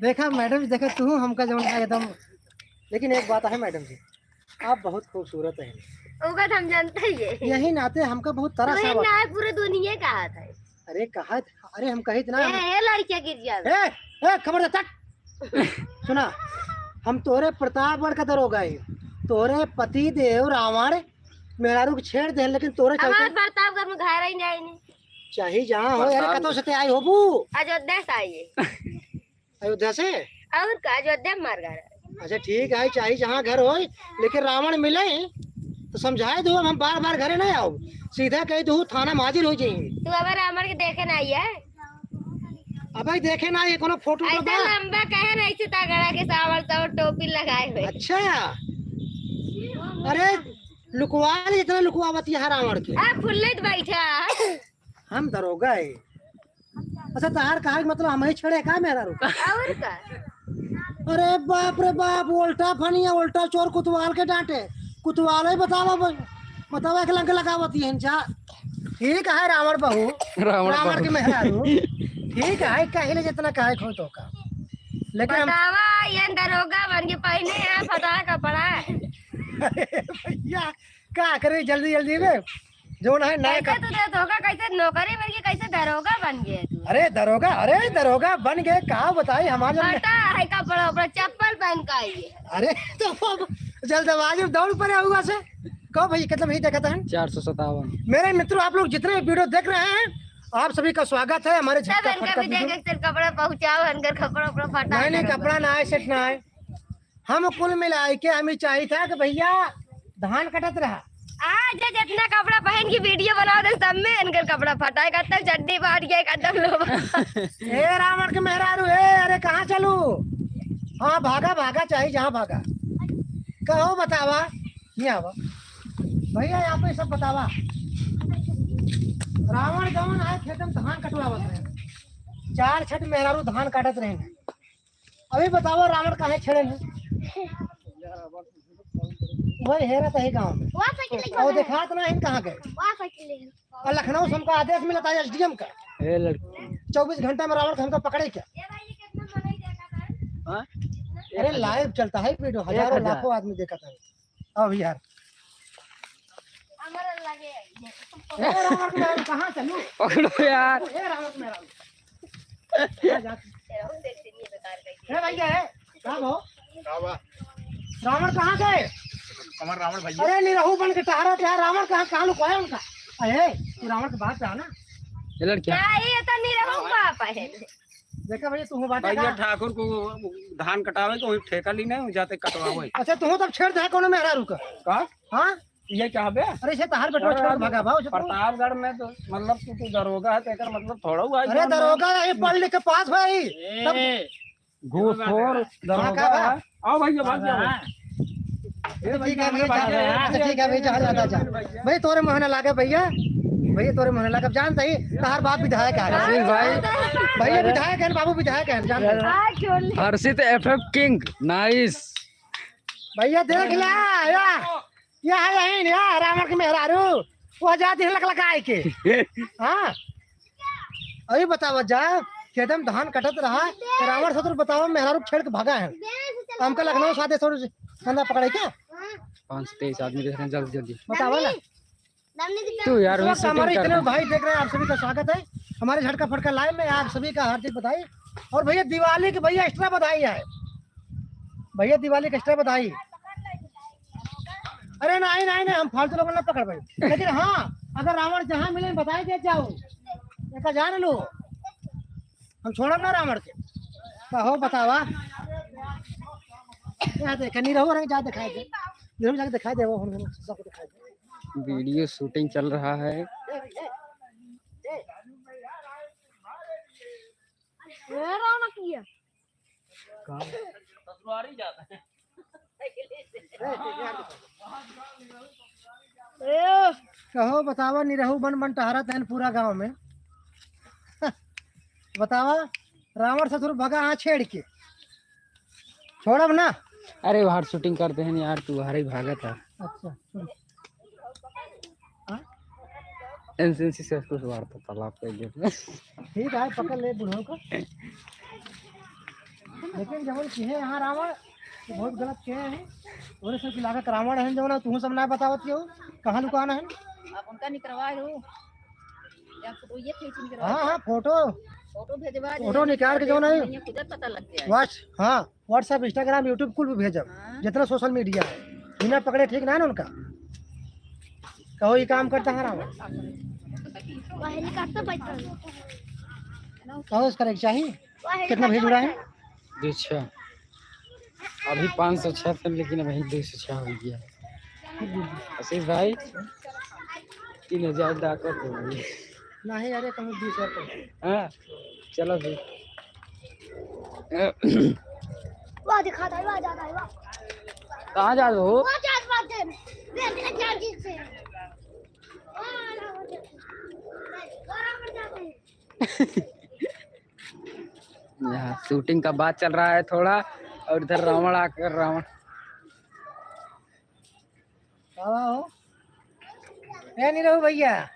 देखा मैडम, देखा तू हमका जवन है एकदम, लेकिन एक बात है मैडम जी, आप बहुत खूबसूरत हैं। ओका तो हम जानते ही है। यही नाते हमका बहुत तरस आवत है। पूरे दुनिया का हाथ है। अरे कहा, अरे हम कहित ना। ए, ए लड़किया गिर जावे। ए, ए खबर दे तक। सुना, हम तोरे प्रतापगढ़ का दरोगा है, तोरे पति देव रावण मेहरारू के छेड़ देहन, लेकिन तोरे हमार चलते प्रतापगढ़ में घर ही नहीं, नहीं। चाहे जहाँ हो, अरे प्रताप कतौ से ते आई होबू? अयोध्या से आई है। अयोध्या से? और का, अयोध्या में मार घर है। अच्छा ठीक है, चाहे जहाँ घर होई, लेकिन रावण मिले तो समझाए दो, हम बार बार घरे नहीं आओ, सीधा कह दो थाना में हाजिर हो जाएंगे। तू अब रावण के देखे नहीं है? अबे देखे ना, ये कोनो फोटो तो ऐसा बा? लंबा कहे ना, ऐसे तगड़ा के सावर सावर टोपी लगाए हुए। अच्छा, अरे लुकवा ले, जितना लुकवावत यहाँ रावण के। आ फुल्ले तो बैठा। हम दरोगा है। अच्छा, तहार कहा कि मतलब हम ही छेड़े का मेहरारू? और का? अरे बाप रे बाप, उल्टा फनिया, उल्टा चोर कुतवाल के डांटे। कुतवाल ही बतावा, ब-, बतावा एक लंक लगावती है जा। ठीक है रावण बहू, रावण रावण बहू। के मेहरारू। ठीक है, कहिले जितना कहे खो तो का। लेकिन हम बतावा, ये दरोगा बन के पहने हैं फटा कपड़ा। अरे भैया, का करे जल्दी जल्दी में? जौन है नया ऐसे का तू दे धोखा, कैसे नौकरी मिल गई, कैसे दरोगा बन गए तू? अरे दरोगा, अरे दरोगा बन गए, का बताई हमारे जन में। फटा है कपड़ा उपड़ा, चप्पल पहन के आई है। अरे तो अब जल्दबाजी में दौड़ पड़े हुआ से। कहो भाई, कितना भाई देखा था? चार सौ सत्तावन। मेरे मित्रों, आप लोग जितने वीडियो देख रहे हैं, आप सभी का स्वागत है हमारे सब झटका इनका फटका भी video। देख, एक set कपड़ा पहुंचाओ, इनकर कपड़ा उपड़ा फटा नहीं, नहीं, के कपड़ा ना है, set ना है। हम कुल मिलाइ के हम ही चाहित है कि भइया धान कटत रहा। आज जितना कपड़ा पहन के video बनावत है, सब में इनकर कपड़ा फटा है, एकदम चड्डी फाट गया, एकदम लोग। ए रावण के मेहरारू, ए, अरे कहाँ चलू? हाँ, भागा, भागा, चाहे जहाँ भागा। कहो बतावा, नहीं आवा। भइया, यहाँ पे सब बतावा। रावण जवन आए, खेत में धान कटवावत रहे। चार छठ मेहरारू धान काटत रहे। अभी बतावा, रावण काहे छेड़े हैं? वही हेरा तही गाँव में। वहाँ साइकिल लेके और भागा है। देखात ना है कहाँ गए। वहाँ साइकिल लेके। और लखनऊ से हमका आदेश मिला था एसडीएम का, ए लड़की। चउबीस घंटा में रावण का हमका पकड़े क्या? हाँ? अरे, एक हजार। Live चलता है video, एक हजार। हजारों लाखों आदमी देखा था। अब यार। हमारा लगे। ए, रावण के मेहरारू, कहाँ चलू? पकड़ो यार। ए, रावण के मेहरारू। ए भइया, ए, का हो? का बा? रावण कहाँ गए? हमार रावण भइया। अरे निरहू बन के टहरत यार, रावण कहाँ, कहाँ लुकाया उनका? अरे तू रावण के बाप है ना? ये लड़कियाँ। क्या ये तो निरहू बाप है? देखा भइया, तू हो बात भइया का? ठाकुर को धान कटावे के वही ठेका ली नहीं, जाते कटवावे। अच्छा, तू तब छेड़ दे कोनो मेहरारू का? का? हाँ? ये क्या बे? अरे, इसे तहार बेटवा अरे, छोड़ भागा बा, उसे तू प्रतापगढ़ में तो, मतलब, तू, तू दरोगा है, तो एकर मतलब थोड़ा हुआ है अरे, कि हम दरोगा है, पढ़ लिख के पास भाई। ए, तब घूसखोर हाँ, दरोगा का बा? है। आओ भैया, बात क्या है? ए, ठीक है, भैया, भैया, जा, भैया, अच्छा, ठीक है, भैया, जा, जा, जा, जा। भाई, तोरे मोहना लागे, भैया। भैया, तोरे मोहना लागे। अब जानता ही, तहार बाप विधायक है। हर्षित भाई। भैया विधायक है, बाबू विधायक है, जानता ही। हर्षित एफएफ किंग, nice। भैया, देख ला, या। या है यही ना, रावण के मेहरारू, वो जाती है लकलकाए के। हाँ, अभी बतावा जा, खेतम धान कटत रहा, तो रावण ससुर बतावा, मेहरारू छेड़ के भागा है। हमका लखनऊ से आते ससुर धंधा पकड़े क्या? पाँच सौ तेईस आदमी देख रहे हैं, जल्दी, जल्दी। बतावा ना। तू यार, इस वक्त हमारे इतने भाई देख रहे हैं, आप सभी का स्वागत है हमारे झटका फटका live में, आप सभी का हार्दिक बधाई। और भैया, दिवाली की भैया extra बधाई है। भैया, दिवाली की extra बधाई। अरे नहीं, नहीं, नहीं, हम फालतू लोगन ना पकड़बे। लेकिन हाँ, अगर रावण जहाँ मिले, बताई दे जाओ। एका जान लो, हम छोड़ब ना रावण के। का हो बतावा? यहाँ देखे, निरहू रंग जा दिखाई दे। निरहू जाके दिखाई दे, वो हम सबको दिखाई दे। Video shooting चल रहा है। ए, रावण की है। कहाँ? ए। कहो बतावा, निरहू बन बन टहरत हैं पूरा गाँव में। बतावा, रावण ससुर भगा हाँ छेड़ के। छोड़ब ना। अरे, बाहर shooting करते हैं यार, तू बाहर ही भागत है। अच्छा, सुन। हाँ? एनसीसी से कुछ वार्तालाप कर लेते हैं। ठीक है, पकड़ ले बुढ़ऊ को। लेकिन जवन किहे यहाँ रावण, तो बहुत गलत किहे हैं। और सब की लागत रावण है, जवन तू सब ना बतावत हो, कहाँ लुकाना है? आप उनका निकलवा दो। या फोटो ये खींच निकलवा हाँ, दो। हाँ, फोटो। फोटो भेजवा दो। फोटो निकाल के जवन है। खुद पता लग जाए। बस, हाँ। WhatsApp, Instagram, YouTube कुल भी भेजब, हाँ। जितना social media है, बिना पकड़े ठीक ना है ना उनका। कहो, ये काम करता है ना। वो helicopter बैठा है। कहो, इसका एक चाहिए। वो कितना भेज रहा है? Helicopter बैठा है। दो सौ छः। अभी पाँच सौ छः थे, लेकिन अभी दो सौ छः हो गया। आशीष भाई, तीन हजार डाका हो गई। नहीं, अरे, कम बीस हजार कर। हाँ, चलो फिर। वाह, दिखा दे, वाह, जा रहा है, वाह। कहाँ जा रहे हो? वाह, जा रहा है, वाह, जा रहा है। वाह, जा रहा है। यहाँ shooting का बात चल रहा है थोड़ा, और इधर रावण आकर रावण। का बा हो? ए निरहू भैया।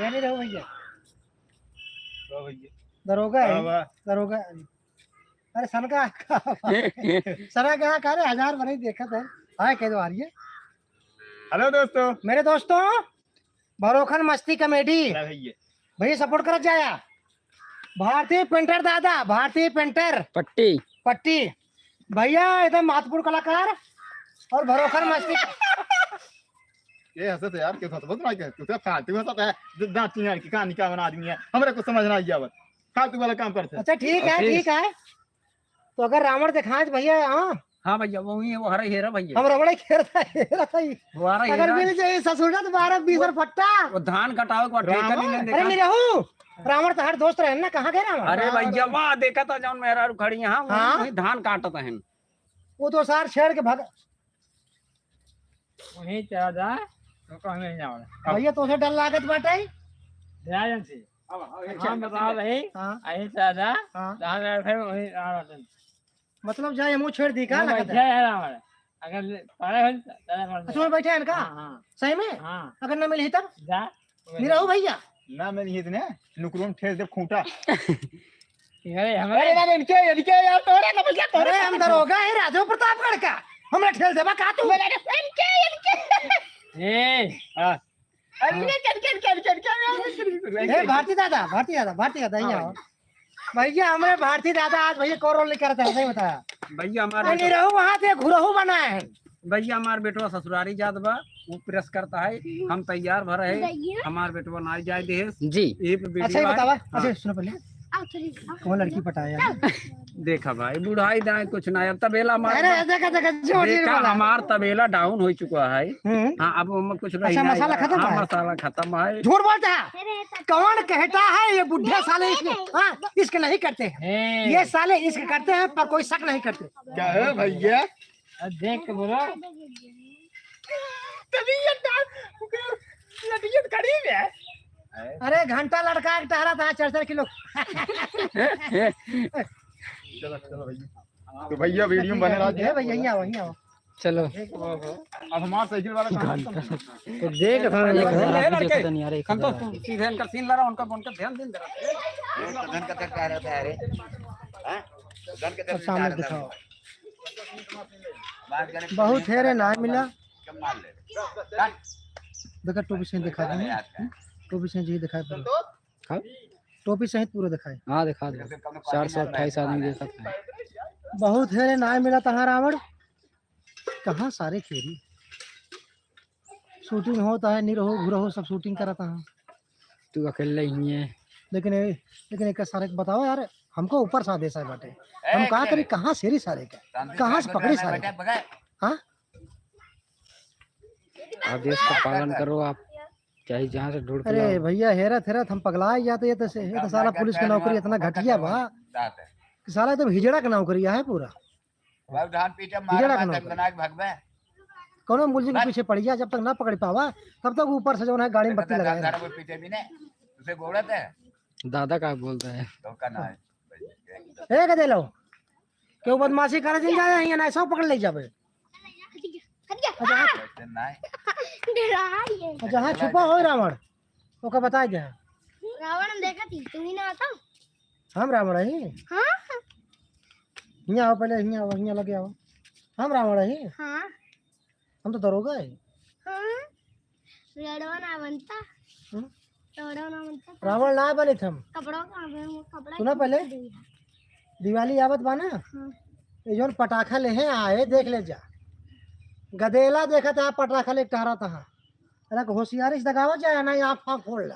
ए निरहू भैया। का भैया? दरोगा है। का बा? दरोगा। अरे सनका, सनका का रे, हजार बने देखत है। हाय कह दो आ रही है। Hello दोस्तों। मेरे दोस्तों, भरोखन मस्ती comedy। अरे भैया। भैया support करत जाया। भारतीय पेंटर दादा, भारतीय पेंटर। पट्टी। पट्टी। भैया एकदम महत्वपूर्ण कलाकार और भरोखन मस्ती। के हंसत है यार, के हंसत नहीं, के तू तो फालतू हंसत है। द-, दांत चिंगाड़ के कहानी का बना आदमी है, हमरा कुछ समझ ना आवत, फालतू वाला काम करते। अच्छा, ठीक है, ठीक। ठीक है। तो अगर रावण देखाए तो भैया, हाँ? हाँ भैया, वो ही है, वो हरा हेरा भैया। हम रावण ही हेरा था, हेरा था ही। वो हरा अगर हेरा। मिल जाए ससुर ना तो बारह बीस और फट्टा। वो धान कटावे को ठेका रावण? नहीं लेने अरे का। निरहू, रावण तो हर दोस्त रहे ना, कहाँ गए रावण? अरे भैया, वाह, देखा था जौन मेहरारू खड़ी है, हाँ, हाँ? वही धान काटत हैं। वो तो सार छेड़ के भाग। वही चला जा, तो कहने नहीं जाओ। भैया, तोसे डर लागत बाटे? जा जन से। अब, अब, हाँ, बताओ भाई। हाँ। अही चला जा, हाँ। जहाँ जा फिर वही आ रहा था। मतलब, जा, हमहू छेड़ दी, का वो लगत बैठा है? है रावण। अगर पारे हो, तो चला पड़ अच्छा, जा। वो बैठा है इनका? हाँ, हाँ। सही में? हाँ। अगर ना मिली तब? जा। निरहू भैया। ना मिली इतने, नुकरों ठेल दे खूंटा। अरे, हमारे अरे, ना, इनके, इनके यार, तोरे ना भैया, तोरे अरे, हम दरोगा है राजो प्रतापगढ़ का, हमरा ठेल देबा का तू? अरे, इनके, इनके। ए। हाँ। अरे, इनके, इनके, इनके, इनके, इनके, इनके। ए, भारती दादा, भारती दादा, भारती दादा, हाँ, यहाँ आओ। भैया। भैया, हमरे भारती दादा आज भैया को रोल नहीं करता है, सही बताया। भैया, हमारे अरे, निरहू वहाँ से घुरहू बना है। भैया, हमार बेटवा ससुरारी जात बा, वो प्रेस करता है, हम तैयार भर है, भैया। हमार बेटवा ना जाए देहेस। जी। ये पे वीडियो अच्छा, ये है। बतावा। हाँ। अच्छा, सुनो पहले। आओ, चलिए, आओ। कौन लड़की पटाया? चल। देखा भाई, बुढ़ाई दाए कुछ ना, अब तबेला हमार अरे, देखा, देखा, जो देखा, वाला। हमार तबेला डाउन हो चुका है। हम्म। हाँ, अब हम कुछ रही अच्छा, नहीं मसाला है। खत्म हाँ, है? मसाला खत्म है। झूठ बोलता है। अरे, कौन कहता है ये बुढ़े साले इसके, हाँ, इसके नहीं करते हैं। हैं। ये साले इसके करते हैं, पर कोई शक नहीं करते। क्या है भैया? अब देख के बोलो। तभी ये डाल, लड़ियत करीब है। अरे घंटा लड़का एक टहरा था चार चार किलो। चलो, चलो भैया। तो भैया वीडियो में बने रहो। ए भैया, यहीं आओ, यहीं आओ। चलो। अब हमार साइकिल वाला कहाँ है? तो देख, हाँ, ये लड़के, लड़के। देखो तो नहीं, अरे, एक संतोष, हजार। तुम सीधे इनका सीन ला रहा, उनका, उनका ध्यान दे रहा। ए, तो धन का क्या कह रहा था, अरे? हाँ? धन का अब सामने दिखाओ। बहुत हेरे ना मिला। देखा, टोपी सही दिखा दे। टोपी सही जी दिखाई पड़े। हाँ? टोपी सहित पूरा दिखाई। हाँ, दिखा दो। चार सौ अट्ठाईस आदमी देखा था। बहुत हेरे ना मिला तहाँ रावण। कहाँ सारे खेरी? शूटिंग होता है, निरहो, घुरहो, सब शूटिंग करता है। तू अकेले ही है। लेकिन ए-, लेकिन एक सारे को बताओ यार, हमको ऊपर से आदेश आए बाटे। हम का करी, कहाँ शेरी सारे का? कहाँ से पकड़ी सारे का? हाँ? आदेश का पालन करो आप, चाहे जहाँ से ढूंढ के अरे लाओ। भैया, हेरत, हेरत हम पगला ही जाते, ये तो से, ये तो साला पुलिस की नौकरी इतना घटिया बा कि साला एकदम हिजड़ा का नौकरी है पूरा। भाई, धान पीटे, मार, हिजड़ा का मार, नौकरी। दनदना के भगबे। कौनो मुर्गी के पीछे पड़ गया, जब तक ना पकड़ पावा, तब तक ऊपर से जो है गाड़ी में बत्ती लगाए रहे। पीछे भी नहीं, उसे गोड़त है। दादा का बोलता है? तो का ना है। ए, के दे लो। केहू बदमाशी करे जिन जाए, यहाँ ना सब पकड़ ले जाबे। हट गया, हट गया। अच्छा, हाँ। ऐसे ना है। डरा रही है। अच्छा, हाँ, छुपा हो रावण, ओका बताई दे। रावण हम देखा थी, तू ही ना आता। हम रावण है? हाँ। हियाँ आओ पहले, हियाँ आओ, हियाँ लगे आओ। हम रावण है? हाँ। हम तो दरोगा है। हाँ। लड़वा ना बनता। हम्म? लड़वा ना बनता। रावण ना बने थे हम। कपड़ा कहाँ पे है? वो कपड़ा सुना पहले? दिवाली आवत बा ना? हाँ। ये जौन पटाखा ले हैं आए, देख ले जा। गदेला देखत है, पटाखा ले टहरत है। अरे, होशियारी से दगावत जाए ना, आँख फाँख फोड़ ला।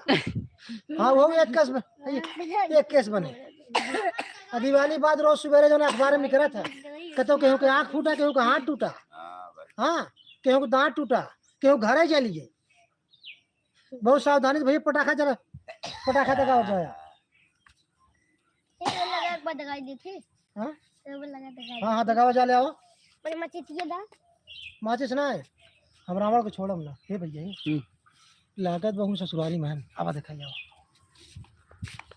हाँ, वो भी एक कस ब-, एक केस बने। आ दिवाली बाद रोज सुबेरे जौन अखबार में निकलत है, कतो केहू के आँख फूटा, केहू के हाथ टूटा, हाँ, केहू के दाँत टूटा, केहू घरे जलिए। बहुत सावधानी से भैया पटाखा जला, पटाखा दगावत जाए। ये लगा एक बार दगाई दी थी। हाँ? ये लगा दगाई हाँ, हाँ, दगावा जा ले आओ। बड़ी मची थी ये दा। माचिस ना है, हम रावण को छोड़म ना। हे भैया, हे। हम्म। लागत बा हम ससुरारी में हन। आवा देखा जाओ।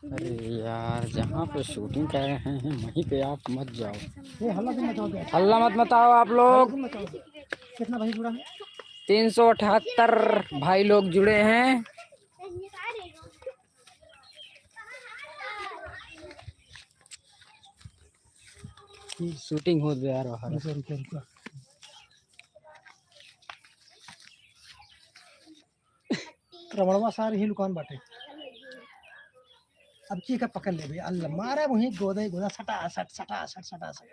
अरे यार, जहाँ पे शूटिंग कर रहे हैं, वहीं पे आप मत जाओ। ये हल्ला क्यों मचाओगे? हल्ला मत मचाओ आप लोग। हल्ला क्यों मचाओगे? कितना भाई जुड़ा है? तीन सौ अठहत्तर भाई लोग जुड़े हैं। शूटिंग होत बे यार बाहर। रुको, रुको, रुको। रमणवा सार ही लुकान बाटे। अब की का पकड़ ले भैया, अल्लाह मारे वही गोदे गोदा सटा सट, सटा सट, सटा सट।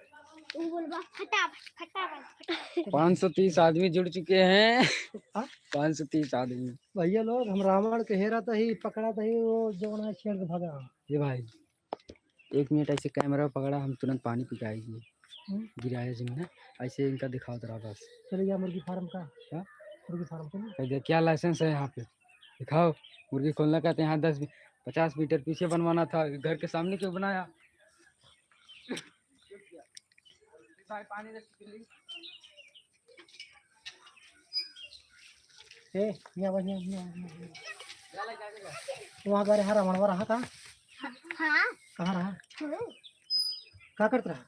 उ बोलबा, फटाफट, फटाफट, फटाफट। पाँच सौ तीस आदमी जुड़ चुके हैं। हाँ? पाँच सौ तीस आदमी। भैया लोग, हम रावण के हेरत ही, पकड़त ही, वो जौन है छेड़ के भागा। ये भाई, एक मिनट ऐसे कैमरा पकड़ा, हम तुरंत पानी पी के आएंगे। हम्म। गिराया जी में ना, ऐसे इनका दिखाओ जरा बस। चले गया मुर्गी फार्म का। क्या? मुर्गी फार्म चलिए। कह दिया, क्या लाइसेंस है यहाँ पे? दिखाओ, मुर्गी खोलना कहते हैं, यहाँ दस, पचास मीटर पीछे बनवाना था, घर के सामने क्यों बनाया? भाई, पानी रख के ले। ए, यहाँ बस, यहाँ, यहाँ, यहाँ, यहाँ। वहाँ का रहा, रावणवा रहा का? हाँ। कहाँ रहा? हम्म। का करत रहा?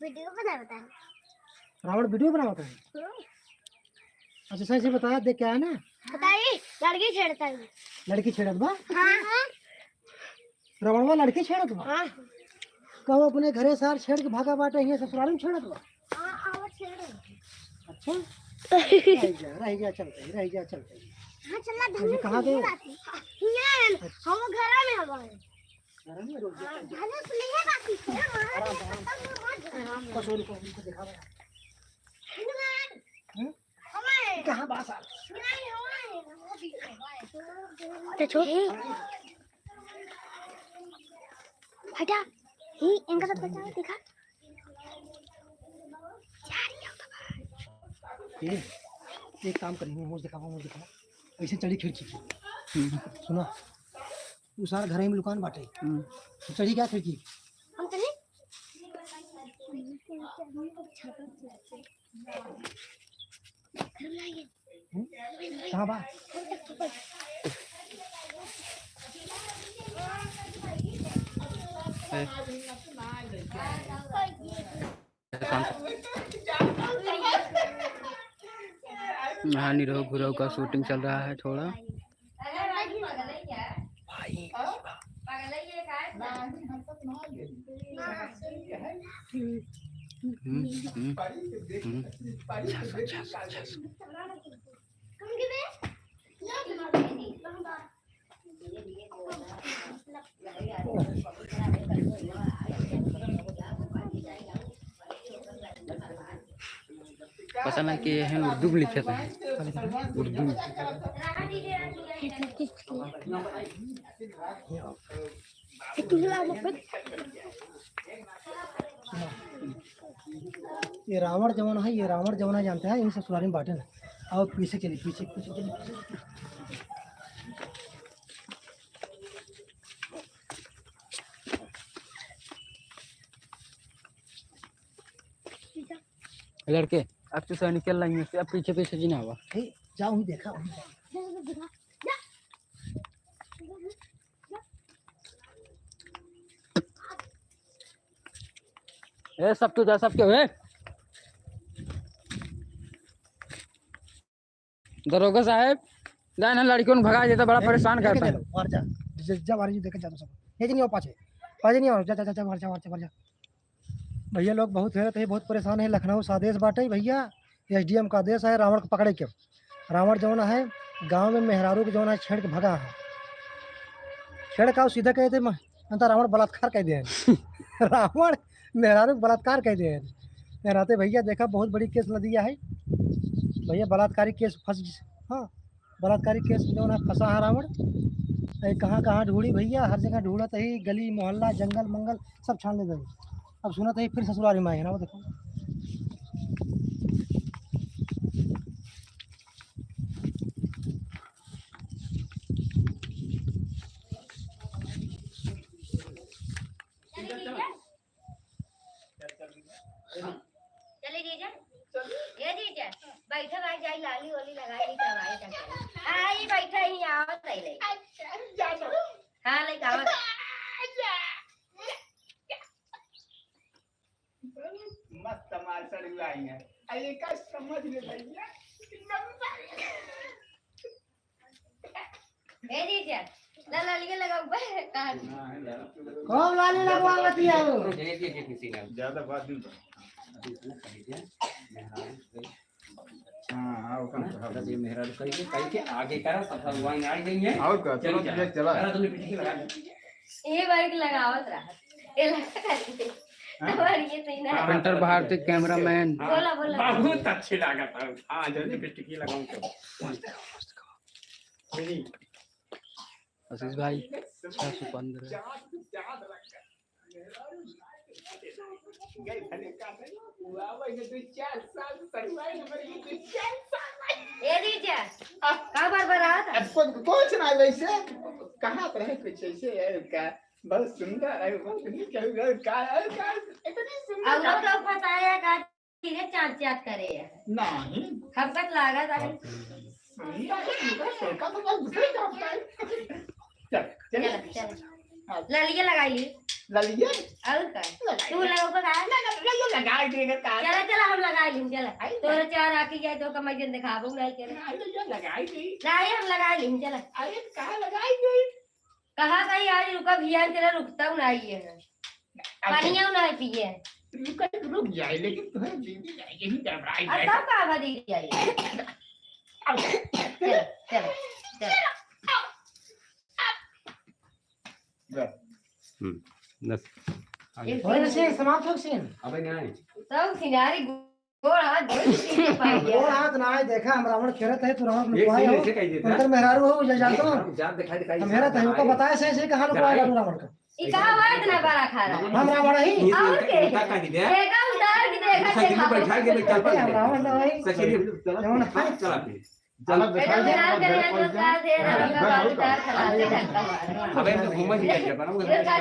वीडियो बनावत है। रावण वीडियो बनावत है? हम्म। अच्छा, सही से बता, देख क्या है ना? बताई, लड़की छेड़ता है। लड़की छेड़त बा? हाँ। रावणवा लड़की छेड़त बा? हाँ। कहो अपने घरे सार छेड़ के भागा बाटे, हियाँ ससुराल में छेड़त बा? हाँ, हाँ, वो छेड़ रहे हैं। अच्छा? रह जा, रह जा, चलते हैं, रह जा, चलते हैं। हाँ, चला, अभी कहाँ गए? हियाँ है, हम घरा में हवा है। घरा में रुक जा, हाँ, चलते हैं। घरे से नहीं है बाकी, आराम से, आराम से। बस वो रुको, उनको दिखा रहे हैं। हनुमान। हम्म? हमारे। कहाँ बा सार? नहीं, हमारे। वो भी हमारे। तो छो। हटा। ही, इनका सब बचाओ, दिखा। ए, एक काम करी, मुँह दिखावा, मुँह दिखावा। ऐसे चढ़ी खिड़की पे। हम्म। सुना, उ सारा घरे में लुकान बाटे। हम्म। तो चढ़ी क्या खिड़की? हम चली? हम्म? कहाँ बा? यहाँ निरहू गुरहू का शूटिंग चल रहा है थोड़ा। हम्म, हम्म, हम्म। झस, झस, झस। पता ना कि ये है उर्दू में लिखे थे, उर्दू में। ये रावण जवन है, ये रावण जवन है, जानते हैं, इन ससुरारी में बाटे ना। आओ पीछे चलिए, पीछे, पीछे चलिए, पीछे। लड़के, अब तू सब निकल लाएंगे, अब पीछे पीछे जी ना हुआ। ए, जा, वहीं देखा, वहीं देखा। ए, सब तू जा, सब क्यों है? दरोगा साहब, जाए ना लड़कियों को भगा देता, बड़ा ए, परेशान लेके करता है। चलो, बाहर जा। जा, जा, बाहर जा, देखे जा तो सब। ये नहीं हो पाछे। पाछे नहीं हो, जा, जा, जा, जा, बाहर जा, बाहर जा, बाहर जा। भैया लोग बहुत हैरत है, बहुत परेशान है। लखनऊ से आदेश बाटे भैया, एसडीएम का आदेश है रावण को पकड़े के। रावण जौन है, गांव में मेहरारू के जौन है, छेड़ के भगा है। छेड़ का सीधा कहते म-, अंता रावण बलात्कार कह दे। रावण मेहरारू के बलात्कार कह दे। मेहराते भैया देखा, बहुत बड़ी केस लदिया है भैया, बलात्कारी केस फंस, हाँ, बलात्कारी केस में जौन है फंसा है रावण। ए, कहाँ कहाँ ढूंढी भैया, हर जगह ढूंढत ही, गली मोहल्ला जंगल मंगल सब छान ले गए। अब सुनत ही फिर ससुरारी में आए ना, वो देखो। चले जीजा। ए जीजा, बैठो भाई, जाई लाली ओली लगाई ली, दवाई का। आई बैठा ही, आवत है ले। हाँ, ले आवत। मस्त मार चढ़ आई है। अरे का समझ ले भैया। ए जीजा, ला लालिया लगाओ बे, कहाँ? कौन लाली लगवावत है वो? ज्यादा बात नहीं। हाँ, हाँ, ओकर हाँ, हाँ। बस ये मेहरारू कही के, कही के आगे करा, सब भगवान आ गई है। और का, चलो चलो, जा। चलो, चला। करा, तुमने पीछे लगा दे। ये बार के लगावत रहा। ये लगा दे। हाँ। और ये तो ही ना। हाँ, पेंटर हाँ, भारती, हाँ, cameraman। हाँ, बोला, बोला। बहुत अच्छी लागत है। हाँ, जल्दी lipstick ही लगाऊं तो। मस्त है, मस्त है। मेरी। आशीष भाई, छह सौ पन्द्रह। ए जीजा, का बरबरात है? अब कुछ, कुछ ना वैसे, कहाँ पर है कुछ ऐसे है का? बहुत सुंदर है, बहुत नीक है, का, का, इतनी सुंदर और का। लोग तो फंसाया का चीजें चाट चाट करे है। नहीं। हमका तो लागत है। नहीं, अरे, इनका सोचा तो बस दूसरे का होता है। चल, चल। चल, चल। हाँ। ललिया लगाई ली। ललिया? और का? लगाई तू ले। लगाओ का? ना, ना, ललिया लगाई दे, अगर का? चला, चला, हम लगाई ली, चला। आई ना। तोरा चार आके जाए तो कमाई जन दिखाबो नहीं करे। ना, ललिया लगाई दे। नहीं, हम लगाई ली, चला। अरे, कहाँ लगाई दे? कहा भाई आज रुका भैया, तेरा रुकता हूँ ना ये है। अच्छा। पानी आऊ ना पिए। रुका, रुक जाए, लेकिन तुम्हें दीदी जाए, यही गड़बड़ाई अब जाए। तब का आवा दीदी जाए? अब चलो, चलो, चलो। जा। हम्म, बस। अबे नहीं, समाप्त हो scene। अबे नहीं। सब सिनारी गोड़ हाथ धोई के पीछे पड़ गया। गोड़ हाथ ना आए, देखा, हम रावण खेलत है, तू रावण ये लुकवाए scene हो। ऐसे कह देता है। उनकर मेहरारू हो, ये जानता हूँ। जात दिखाई, दिखाई, हम हेरत है, जात उनको दिखाई। बताए से, से कहाँ ये लुकवाए कहाँ है? रावण का? ई का आवाज इतना बड़ा खा रहा है? हम रावण ही। और के? उल्टा कह दिया। देखा, उतार के देखा, सचिन देखा। बैठा के बैठा ए, हम रावण ना भाई। सचिन, चला, रावण है। चला फिर। चला, बैठा दे। अबे, हम तो घूमत ही जाइए, बना, वो थोड़ा, थोड़ा,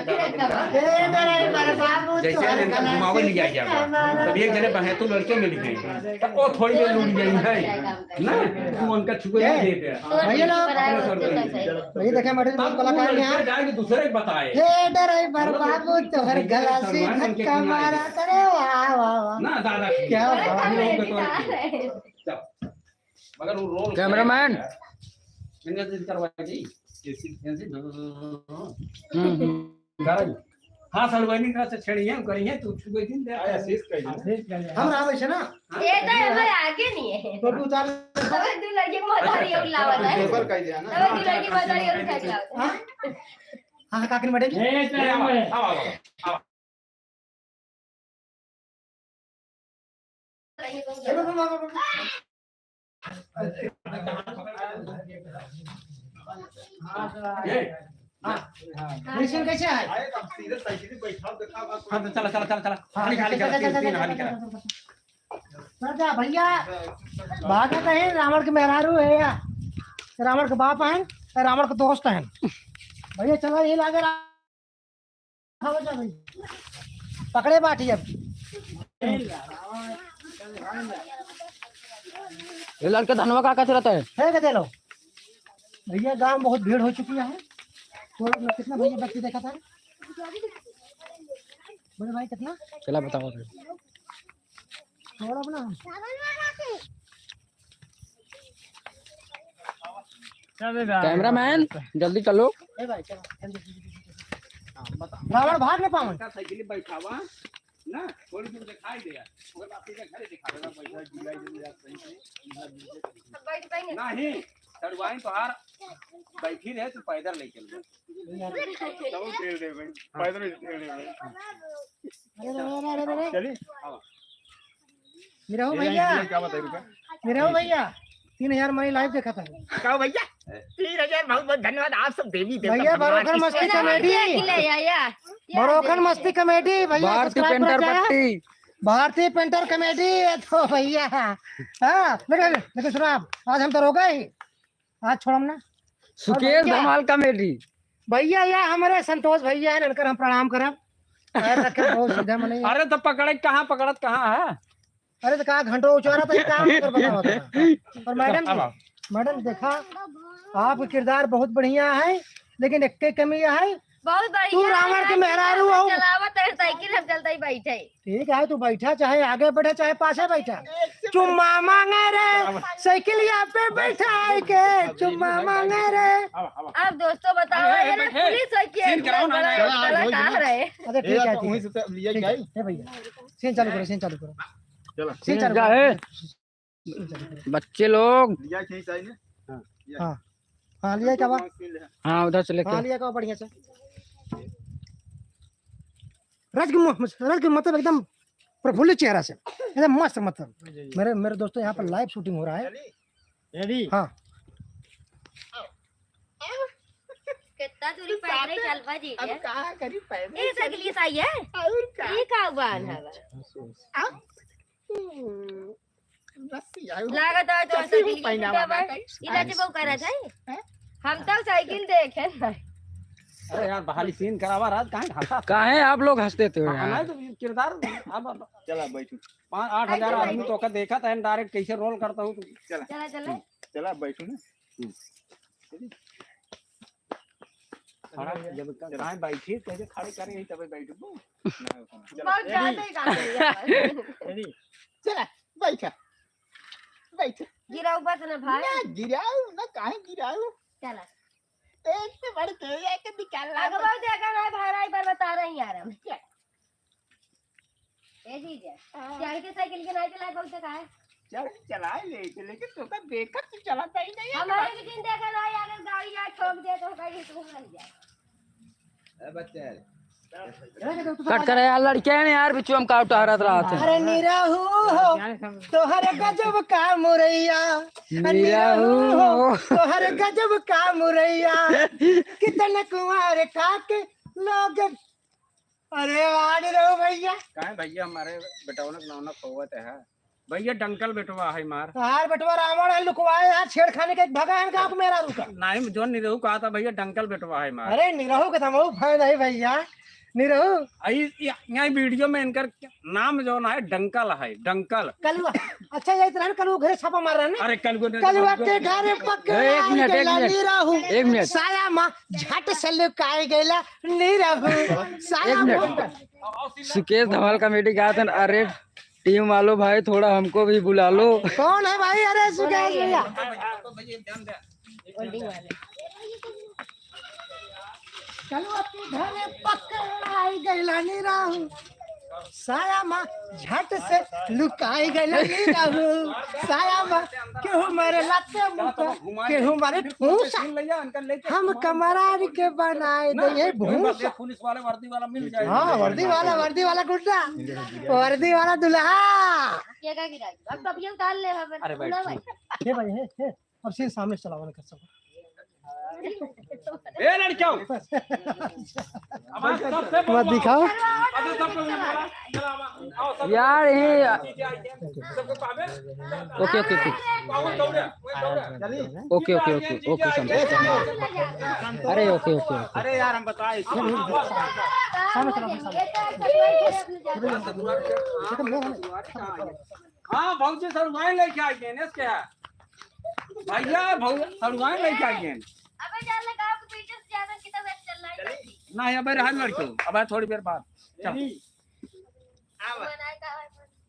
थोड़ा, थोड़ा, ए, मेरा ही बड़ा बाबू, जैसे तोहर हम गला घुमावे से ले जाइए, धक्का मारा। तब एक जने बहें तो लड़के मिल गए, तब वो थोड़ी देर लूट गई है, ना? तू उनका छुपे नहीं देते। भैया ना, भैया देखे, मैडम, तब कलाकार वो लड़के यहाँ। जाए कि दूसरे को बताए। ए, मेरा ही बड़ा बाबू, तोहर गला से धक्का मारा। अरे, वाह, वाह, वाह। ना, दादा, क्या बात है। हम लोग के तौर पे। चल। मगर वो role cameraman। इनका दिन करवा दी। कैसी, कैसी? हम्म, हम्म। करा जी। हाँ, सर, वही नहीं करा से छेड़ी है, करी है, तू छुपे दिन दे। आया, शीश कह दे। हाँ, शीश कह दे। हम रहा वैसे ना। हाँ, ये तो हमारे आगे नहीं है। तो तू उतार। अबे, तू लड़के को उतार, ये उलावा है। टेबल कह दिया ना। अबे, तू लड़के को उतार, ये उठा के लावा। हाँ? हाँ, काकरी मैडम जी। ये तो है। आओ, आओ, आओ। कैसे है? हाँ, तो चला, चला, चला, चला। हाँ, निकाल, निकाल, निकाल, निकाल। चल जा भैया, भागत है, रावण के मेहरारू है या रावण के बाप है, रावण के दोस्त है। भैया चला, ये लागे रा-, हाँ, बचा भाई। पकड़े बाटी अब। ये लड़का धनवा का कचरत है। है के दे लो। भैया, गांव में बहुत भीड़ हो चुकी है। थोड़ा अपना कितना भैया बच्चे देखा था? बड़े भाई, कितना? चला बताओ फिर। थोड़ा अपना। Cameraman, जल्दी चलो। ए भाई, चलो, जल्दी, जल्दी, जल्दी, जल्दी। हाँ, बता। रावण भाग न पावन। साइकिल बैठावा ना, थोड़ी दूर दिखाई दे यार। ओकर बाद सीधा घरे दिखा देगा, बैठा, जिया, जिया, सही से, इधर नीचे। नहीं, सड़वाइन तोहार बैठी रहे, तू पैदल लेके चल। चलो, तेल दे भाई, पैदल ही तेल दे भाई। अरे, अरे, अरे, अरे, अरे। चलिए। हाँ। निरहू ये भैया। ये क्या बताई रुका? निरहू भैया, तीन हजार मनी live देखा था। का भैया? तीन हजार बहुत बहुत धन्यवाद आप सब देवी देवता भैया, भगवान बरोखन की। मस्ती comedy। या, या, या। बरोखन मस्ती comedy भैया, भारती subscribe पेंटर करा जाए। पट्टी। भारती पेंटर comedy, ये तो भैया। हाँ, लेकिन, लेकिन सुनो आप, आज हम दरोगा ही, आज छोड़म ना। सुकेश और भैया, धमाल comedy। भैया, या हमरे संतोष भैया है, इनकर हम प्रणाम करब। पैर रखे बहुत सीधा मनई। अरे तो पकड़े कहाँ, पकड़त कहाँ है? अरे तो का घंटो उचारा तो काम कर बतावा था। और मैडम जी, मैडम देखा, आपका किरदार बहुत बढ़िया है, लेकिन एक कमी है, बहुत बढ़िया तू रावण के मेहरारू हो। चलावत है साइकिल, हम चलते ही बैठे। ठीक है, तू बैठा, चाहे आगे बैठा, चाहे पाछे बैठा। चुम्मा मांगे रे, साइकिलिया पे बैठा के चुम्मा मांगे रे। अब दोस्तों बताओ, अरे, ये ना बैठे। पुलिस है कि scene कराओ ना, बड़ा ना। कलाकार है। अच्छा, ठीक है, ठीक है। वहीं से तो लिया ठीक है, जाए। ए भैया, scene चालू करो, scene चालू करो। चलो। Scene चालू करो। बच्चे लोग। लिया कहीं से आई ने? हाँ। हाँ। हाँ, लिया क्या बा? हाँ, उधर से लेके। हाँ, लिया क्या बढ़िया से? रज के मु-, रज के मतलब एकदम प्रफुल्लित चेहरा से, एकदम मस्त मतलब। मेरे, मेरे दोस्तों, यहाँ पर live shooting हो रहा है। Ready? हाँ। कितना दूरी पैदल चल बा जी अब के? का करी पैदल ए, चल। साइकिल की सही है? और का? ये का बात है बा? अब, हम्म, रस्सी आयो। लागत है तो कसी साइकिल हूँ की पहना टूटा वाला बा। का? ये चाची बहू कह रहा था। हैं? हम तो साइकिल देखे ना। अरे यार, बहाली scene करावा रात, काहे हंसा? काहे आप लोग हंसते थे हाँ, यार? नहीं तो ये किरदार, अब, अब चला बैठू। पाँच, आठ हजार आदमी तो का देखा था, direct कैसे role करता हूँ तू। चला। चला, चला। हम्म, चला बैठू ना। हम्म। खड़ा जब का-, काहे बैठी, कैसे खड़े करे यही तबे बैठू। चला, बहुत ज्यादा ही काम है यार। Ready? चला, बैठा, बैठा। गिराऊ बस ना भाई। ना गिराऊ, ना काहे गिराऊ। चला। एक से बढ़ के एक निकाल ला। अगवा देखा ना भाई, पर बता रही यार हम। चल। ए जीजा, हाँ। चाहे के साइकिल के ना चलाए बहुत का है। चल, चला ले, लेकिन तो का देखत तो चलाता ही नहीं है। हमारे भी दिन देखा ना यार, गाड़ी यार ठोक दे तो कहीं तू रह जाए। ए बच्चे। कट करे यार, लड़के हैं यार, बिचुआ में काउ टहरत रहत है। अरे निरहू हो, तोहर गजब का मुरैया। निरहू निरहू हो, हो। तोहर गजब का मुरैया। कितन कुंवार का के लोग। अरे वाह निरहू भैया। काहे भैया, हमारे बेटौनक नौनक होवत है। भैया डंकल बेटवा है मार। यार बेटवा रावण है, लुकवाए यार, छेड़खानी के भगा है गाँव मेरा रुका। नहीं, जो निरहू कहा था भैया, डंकल बेटवा है मार। अरे निरहू के तो हम fan है भैया, निरहू। आई, या-, यहाँ video में इनकर नाम जो ना है, डंकल है, डंकल। कलुआ, अच्छा यही तरह कलुआ घरे छापा मार रहा है ना? अरे कलुआ ने कलुआ के घरे पकड़ाई एक मिनट, एक गइला मिनट, निरहू। एक मिनट। साया माँ झट से लुकाई गइला निरहू। साया एक मिनट। माँ। सुकेश धमाल comedy का था, अरे team वालों भाई, थोड़ा हमको भी बुला लो। कौन है भाई? अरे सुकेश भैया। चलो, अब तू घरे पकड़ाई गइला निरहू। साया माँ झट से लुकाई गइला निरहू। साया माँ केहू मारे लाते मुका, केहू मारे ठूसा। हम कमरान के बनाए दे ये भूसा। पुलिस वाले वर्दी वाला मिल जाए। हाँ, वर्दी वाला, वर्दी वाला गुंडा, वर्दी वाला दुल्हा। ये का गिराई? अब तब ये उतार ले, अब अरे बैठ। हे भाई, हे, हे, अब सीधे सामने से चलावा ना कर सको। ए लड़कियों, अब आज सबसे मत दिखाओ। अच्छा, सब लोग चला, चला, आओ, सब यार, ये सबको पावे। OK, OK, OK। पावन दौड़े, वही दौड़े। OK, OK, OK, OK, समझ। अरे, OK, OK, OK। अरे यार, हम बताए। सामने चलाओ, सामने। हाँ, भौजी, सड़ुआइन लेके आई गए, नेस के है। भैया, भौजी, सड़ुआइन लेके आई गए। अबे, जान लगा, आपको पीछे से ज्यादा कितना वेट चल रहा है। नहीं, अबे, रहन लड़कियों, अबे, थोड़ी देर बाद। चल। आवा।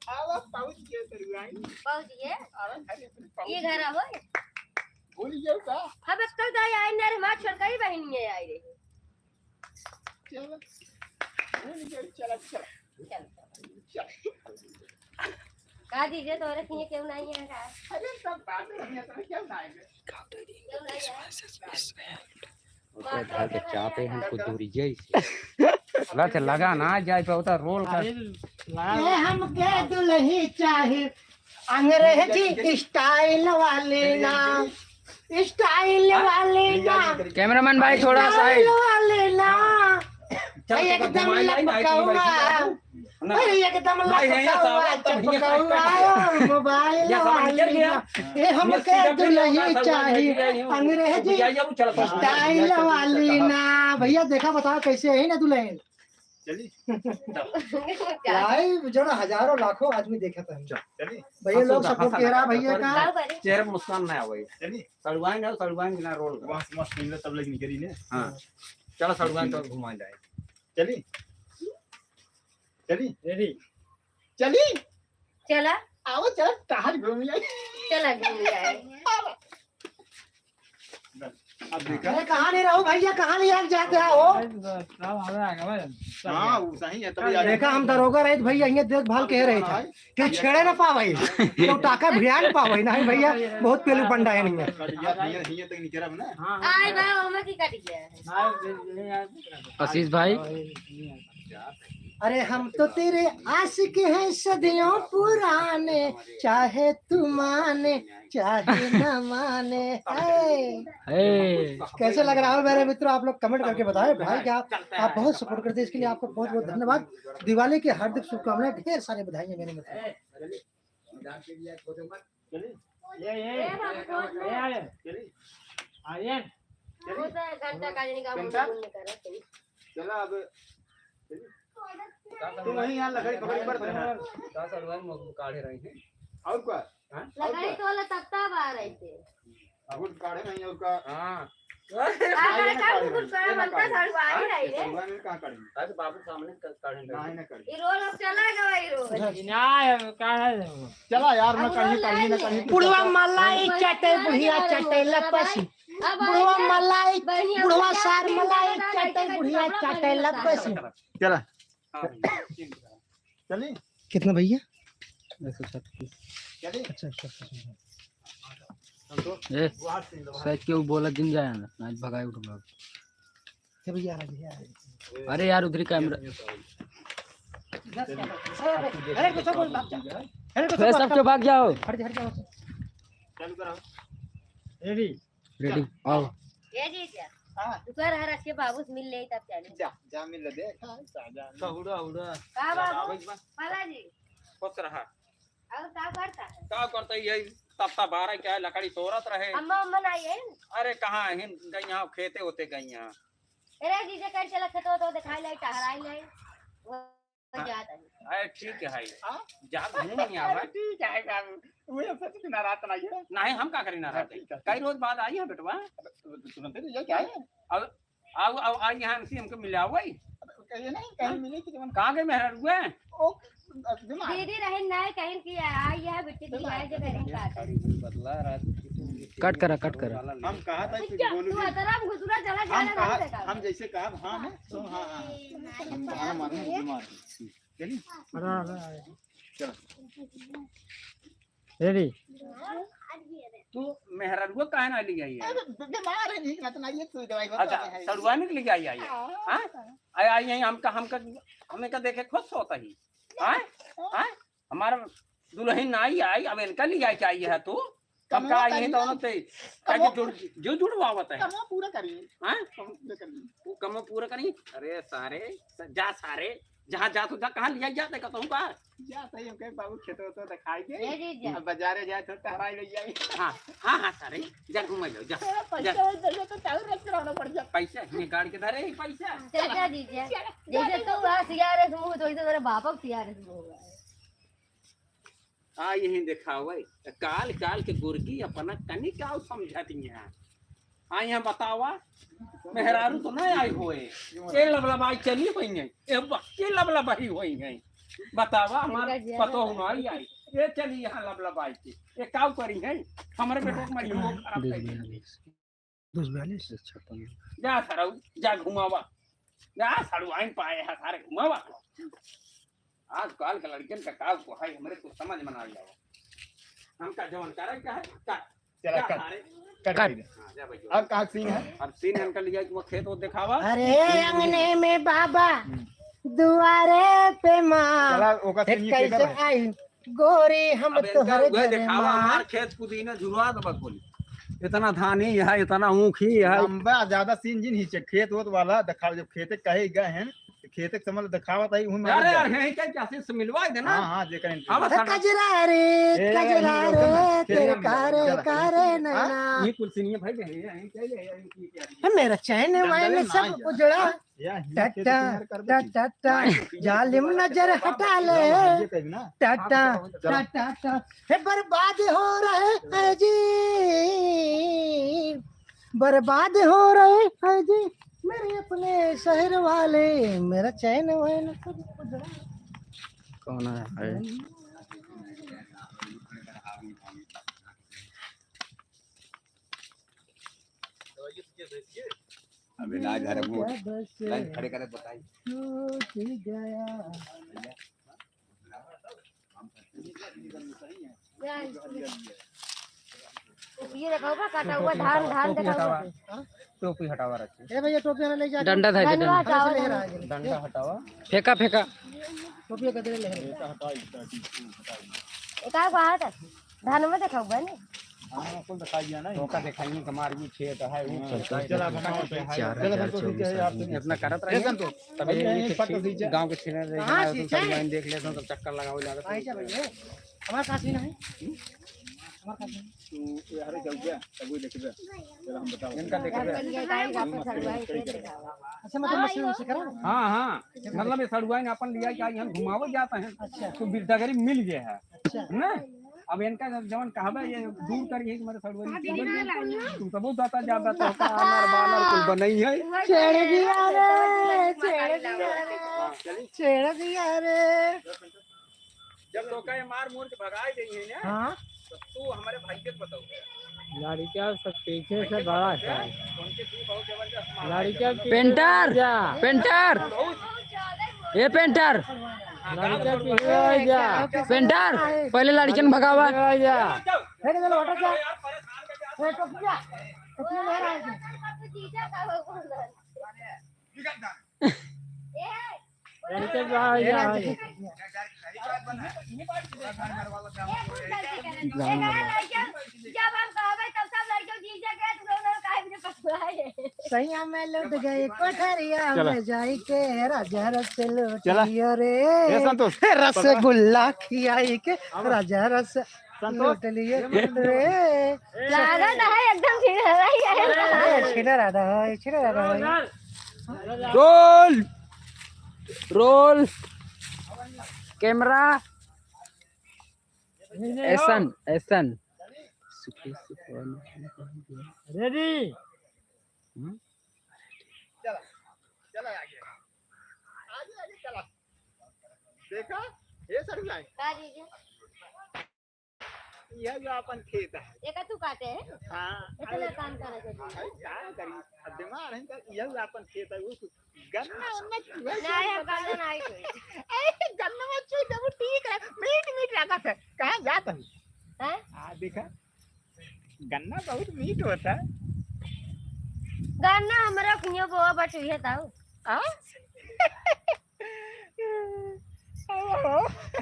आवा, पहुँच गए, सड़ुआइन। पहुँच गए? आवा, घर पे पहुँच ये घर गए। आवा। भूल गए का? हम कल तो आए ना रे, हमार छोटकरी बहन ये आई रही। चलो। भूल गए, चलो, चलो। चल। चल। का दीजिए, तोरे किए क्यों नहीं है का? अरे, सब बात है, हम इतना क्यों ना आएंगे? क्यों नहीं है? ओकरे घर के चापे हमको दूरी जैसे। लत लगा ना जाए पे होता रोल का। अरे, ला- ये हमके दुल्ही चाही, अंग्रेजी style वाली ना, style वाली ना। Cameraman भाई, थोड़ा side। Style वाली ना। चल, एकदम लपकौआ। ना। अरे, एकदम नहीं, नहीं, ये लपकौआ, साहब, तब ये चपकौआ, साहब। मोबाइल ये साहब निकल वाली गया। ना। ये हमके दुल्ही चाही, अंग्रेजी style वाली ना। भैया, देखा, बताओ, कैसे है ना दुल्हन? चली। भाई, जो ना हजारों लाखों आदमी देखा था। चल, चली। भैया, लोग सब कह रहा भैया का। चेहरे पे मुस्कान ना आवे। चली। सड़ुआइन ना, सड़ुआइन बिना रोल का। मस्त, मस्त मिल तब लेकिन करी ने। हाँ। चलो, सड़ुआइन तो घुमा जाए। चली। चली। Ready? चली। चला। आओ, चला, टहल घूम जाए। चला, घूम जाए। अब देखा। अरे, कहाँ नहीं रहो भैया, कहाँ ले आके जाते हो? हाँ, वो सही है, तभी आगे। देखा, हम दरोगा रहे भैया, ये देखभाल कह रहे थे कि छेड़े ना पावे, तो टाका भिड़ा ना पावे। नहीं भैया, बहुत पेलू पंडा है नहीं है। कट गया, हियाँ, हियाँ तक निकला ना। आए बा, ओमे की कट गया है। आशीष भाई, अरे हम तो तेरे आशिक हैं सदियों पुराने, चाहे तू माने चाहे ना माने। हाय। हे। कैसे लग रहा है मेरे मित्रों, आप लोग comment करके बताएं। भाई क्या आप बहुत support करते हैं, इसके लिए आपको बहुत बहुत धन्यवाद। दिवाली की हार्दिक शुभकामनाएं, ढेर सारी बधाई मेरे मित्रों। चलिए, ये, ये, ए, बाबू, कौन ये, है? ये, चलिए। आ, ये। वो तो घंटा का जनी का घंटा? मुंह में करे, चलिए। चला अब, चलिए। तू वहीं यहाँ लकड़ी पकड़ी पर थे। का सड़ुआ में काढ़े रही है। और का? हाँ? लकड़ी तो वाला तख्ता बा रही थे। अब उठ काढ़े नहीं और का? हाँ। काढ़े का मुकुट काढ़े बनता, सड़ुआ ही रही रे। सड़ुआ में कहाँ काढ़े? अरे बाबू सामने क-, काढ़े नहीं। नहीं, नहीं काढ़े। ये रोल अब चला गवा, ये रोल। ना, अब काढ़े नहीं। चला यार, ना अब काढ़ी, रोल काढ़ी, ना नहीं काढ़ी। है। बुढ़वा मलाई चटे, बुढ़िया चटे लपसी। अब बुढ़वा आई है। मलाई, बहनिया बुढ़वा बुढ़िया सार चटे मलाई लपसी। चटे, बुढ़िया चटे लपसी। चला। हाँ भैया, ठीक है। चली? कितना भैया? एक सौ छत्तीस। चली? अच्छा, अच्छा, अच्छा, अच्छा। हम तो ए, शायद केहू बोला जिन जाए ना, आज भगाए उठ भाग। ए भैया, आ रही है, आ रही है। अरे यार, उधर ही कैमरा। अरे, कुछ बोल, भाग जा। अरे, कुछ ए, बोल, सब भाग तो जा। भाग जाओ। हट जा, हट जा। चालू कराओ। Ready? Ready, आओ। ए जीजा, हाँ। तू कह रहा रखे बाबू से मिल ले तब चले। जा, जा मिल ले, देख, हाँ, जा, जा। सहुड़ा, उड़ा। का बाबू? आवे के बा। बालाजी। खुश रहा। और का करता है? का करता है, यही तख्ता बारह क्या है, लकड़ी तोड़त रहे। अम्मा, अम्मा नहीं है? अरे कहाँ है, गई यहाँ खेते होते गई यहाँ। अरे जीजा, कर चला खेतो तो दिखाई ले, टहराई ले। वो हाँ। जात है। अरे ठीक है, हाँ? जा घूम नहीं आवा। अरे ठीक है, हम, वो हम सच में नाराज तो नहीं है। नहीं, हम का करी नाराज हाँ, है? ठीक है। कई रोज बाद आई है बेटवा। अब तुरंत ही ले जाके आए हैं। अब आओ, आओ, आई यहाँ से हमको मिलाओ भाई। अब कहिए नहीं, कहीं मिले कि जवन कहाँ गए मेहरारू है? ओ, अब बीमार। दीदी रहे नहीं कहीं की आई है, बिट्टी की आई जो कहीं का। Cut करा, cut करा। हम कहा था कि अच्छा, बोलू तू नहीं। अतरा घुसुरा चला जा हम रहा कहा, है। हम जैसे कहा, हाँ, मैं, सुन, हाँ, हाँ, हाँ। हम, हाँ, मालूम है, बीमार है। चलिए। अरे, अरे, अरे। चलो। Ready? तू मेहरारुआ काहे ना ले आई है? अरे, बे-, बीमार है, ठीक रहता ना, ये सुई दवाई बस अच्छा, है। सड़ुआ ने ले आई है? हाँ। हाँ? आई, आई, आई, हमका, हमका, हमें का देखे खुश होता ही। हाँ? हाँ? हमारा दुल्हन ना आई, आई, अब इनका ले आई चाहिए है तू? हम कमवा का आई है करिए। दोनों ते, कमवा ताकि जुड़, जो जुड़वावत है। कमवा पूरा करिए। हाँ? कमवा पूरा करिए। वो कमवा पूरा करिए। अरे सारे, स-, जा सारे, जहाँ जा तू जा, कहाँ लिया जाते का तू का? जा सही, हम कहे बाबू खेतो तो दिखाई दे। ए जीजा। अब बाजारे जाए तो टहराई ले जाए। हाँ, हाँ, हाँ, सारे, जा घूम लो, जा, ए, पैसा जा। दे दे तो चाउर रख के रहना पड़ जा। पैसा, ये गाड़ के धरे ही पैसा। चाचा जीजा, चला, जैसे जा, तू जा। आ सियारे से मुँह, तो वैसे तेरे बापक सियारे से मुँह हुआ है। आ यहीं देखावे, त काल काल के गुरगी अपना कनिक आउ समझत यहाँ। आ यहाँ बतावा, मेहरारू तो नहीं आई होए, ये लबलबाई चली होइहैं, ये ब-, ये लबलबाई होइहैं। बतावा, हमार इनका जिया पतोह ना नहीं आई, ये चली यहाँ लबलबाई के, ये काउ करिहैं, हमरे बेटो के मरियो खराब कर दी। दस बयालीस। छप्पन। जा सरऊ, जा घुमावा। जा सरऊ, आइन पाए है सारे घुमावा। आजकल के लड़कियन का काव को है, हमरे कुछ समझ में ना आवा। हमका जवन करे का है, कर। चला, जा कर। सारे। कर, cut। कर दे। हाँ, जा भाई, जा। अब का scene है? अब scene है, हमका लिया कि वो खेत वो दिखावा। अरे, अंगने में बाबा, हम्म। दुआरे पे माँ, चला, ओका फिर scene ये कैसे कैसा है? आई? गोरी हम अब इनका तोहरे उहे घरे देखावा, माँ। हमार खेत पुदीना झुरवा दबा कुल। इतना धान ही है, इतना ऊख ही है। लंबा ज्यादा scene जिन ही चे, खेत वोत वाला देखावा, जब खेते कहे गए हैं, तो खेते के समझ देखावा ताई, उहमें यार, आ यार, जाए। यहीं कहीं क्या से मिलवा देना। हाँ, हाँ, जे करें। अब ए, सड़क कजरा रे, ए, कजरा ए, रे, ए, तेरे ए, कारे, चला। कारे हाँ? नैना। ये कुल scene है भाई, यहीं, यहीं क्या ले, यहीं की क्या? ए, मेरा चैन जंगल वाइन में सब ना उजड़ा। यार। या हिंदी के तो टाटा, तैयार कर दो। टाटा, टाटा, नहीं, जालिम नजर हटा ले। ये कही ना। टाटा, आप बताओ, चलो। टाटा, टाटा। हे बर्बाद हो रहे हैं जी, बर्बाद हो रहे हैं जी, मेरे अपने शहर वाले, मेरा चैन वैन सब उजड़ा। कौन है? अबे ना घर में बस लाइन खड़े करे बताई। टूट गया। ये देखो बा, कटा हुआ धान, धान देखो बा। टोपी हटावा रखे। ए भैया, टोपी हमें ले जाके डंडा था, धनवा डंडा। हटावा, हमें से ले रहा है। डंडा हटावा। फेंका, फेंका। टोपी का दे ले। एका बात है। धान में देखाऊ बा नी। हाँ, कुल दिखाई दिया ना। धोखा दिखाइए, कमार भी छे तो है, वो हाँ, चलता है। चला, बनाओ, चला, चार हजार चौबीस आदमी। इतना करत रहिए। तब ये गाँव के छीने रहे, हाँ, तो सब लाइन देख लेते हैं, तो चक्कर लगाओ, लागत है। हमारे साथ ही नहीं। हमारे साथ ही। तू ये हरे चल गया, तब वो देख दे। चला, हम बताओ। इनका देख दे। अच्छा, मतलब मशीन से करा? हाँ, हाँ। मतलब ये सड़ुआइन अपन लिया कि आज हम घुमावे जाते हैं। अच्छा। तो बिरदागरी मिल गया है। अच्छा। ना? अब इनका जब जवन कहबे ये दूर करिए कि मेरे सड़ुआइन, तू तो बहुत ज्यादा, ज्यादा तो होता, आनर बानर कुल बनई है। छेड़ दिया रे, छेड़ दिया रे, छेड़ दिया रे। जब तोका ये मार मोर के भगाई देई है ना, हाँ। तो तू हमारे भाई के बताओ। लड़का सब पीछे से बड़ा है। उनके तू बहुत जबरदस्त मार लड़का है। पीछे पेंटर, जा। पेंटर। बहुत ए पेंटर। लड़का पीछे हो जा। पेंटर, पहले लड़कन भगावा। हो जा। फेंक दे लो, हटो जा। ए, टोपिया, टोपिया ले रहा है। लड़के जा, जा, जा। जब हम कहबे तब सब लड़के जीजा के, तू लोग काहे मुझे पछुआए? सैया में लुट गए कोठरिया चला। में जाई के, राजा रस लूट चला। लियो रे। ए संतोष, रसगुल्ला खियाई के, अब राजा रस संतोष। लूट लियो रे। लागत है एकदम छिनरा ही है। ए, छिनरा रहा है, छिनरा रहा है। Roll, roll, camera, action, action. Ready. Hmm? चला, चला आगे। आगे, आगे चला। देखा? ये सर लाइन। का जीजा? यह जो अपन खेत है। एका तू काटे है? हाँ। इतना काम करना चाहिए। अरे, का करी? अब बीमार है तो यह जो अपन खेत है, वो कुछ गन्ना उन्ना चूहे नहीं, हम गन्ना नहीं कोई। अरे, गन्ना में चूहे, वो ठीक है, मीठ, मीठ लागत है। कहाँ जात है? हैं? आ, देखा, गन्ना बहुत मीठ होता है। गन्ना हमरा कियो बोआ बटुए ताऊ। आ? ओहो।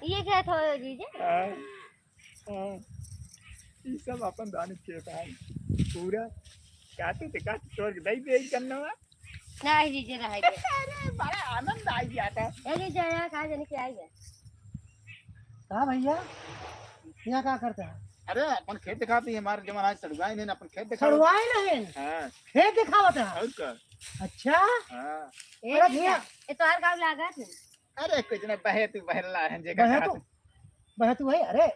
ये क्या था जीजा? हाँ। हाँ, ई सब अपन धान खेत है। पूरा काटे ते काटे तोड़ के दई दे गन्नवा। नहीं जीजा, रहे दे। अरे, बड़ा आनंद आ गया था। ए जीजा, यहाँ कहाँ जाने के आई है? का भैया, यहाँ का करता है? अरे, अपन खेत दिखाते हैं, हमारे जमाना है, सड़ुआइन है, अपन खेत दिखाओ। सड़ुआइन है? हाँ। खेत दिखावत है? और का? अच्छा? हाँ। ए अरे जीजा, भैया। ये तोहार गाँव लागत है? अरे, कुछ ना, बहे तू बहला है, जे बहे का तू? बहे तू है? अरे,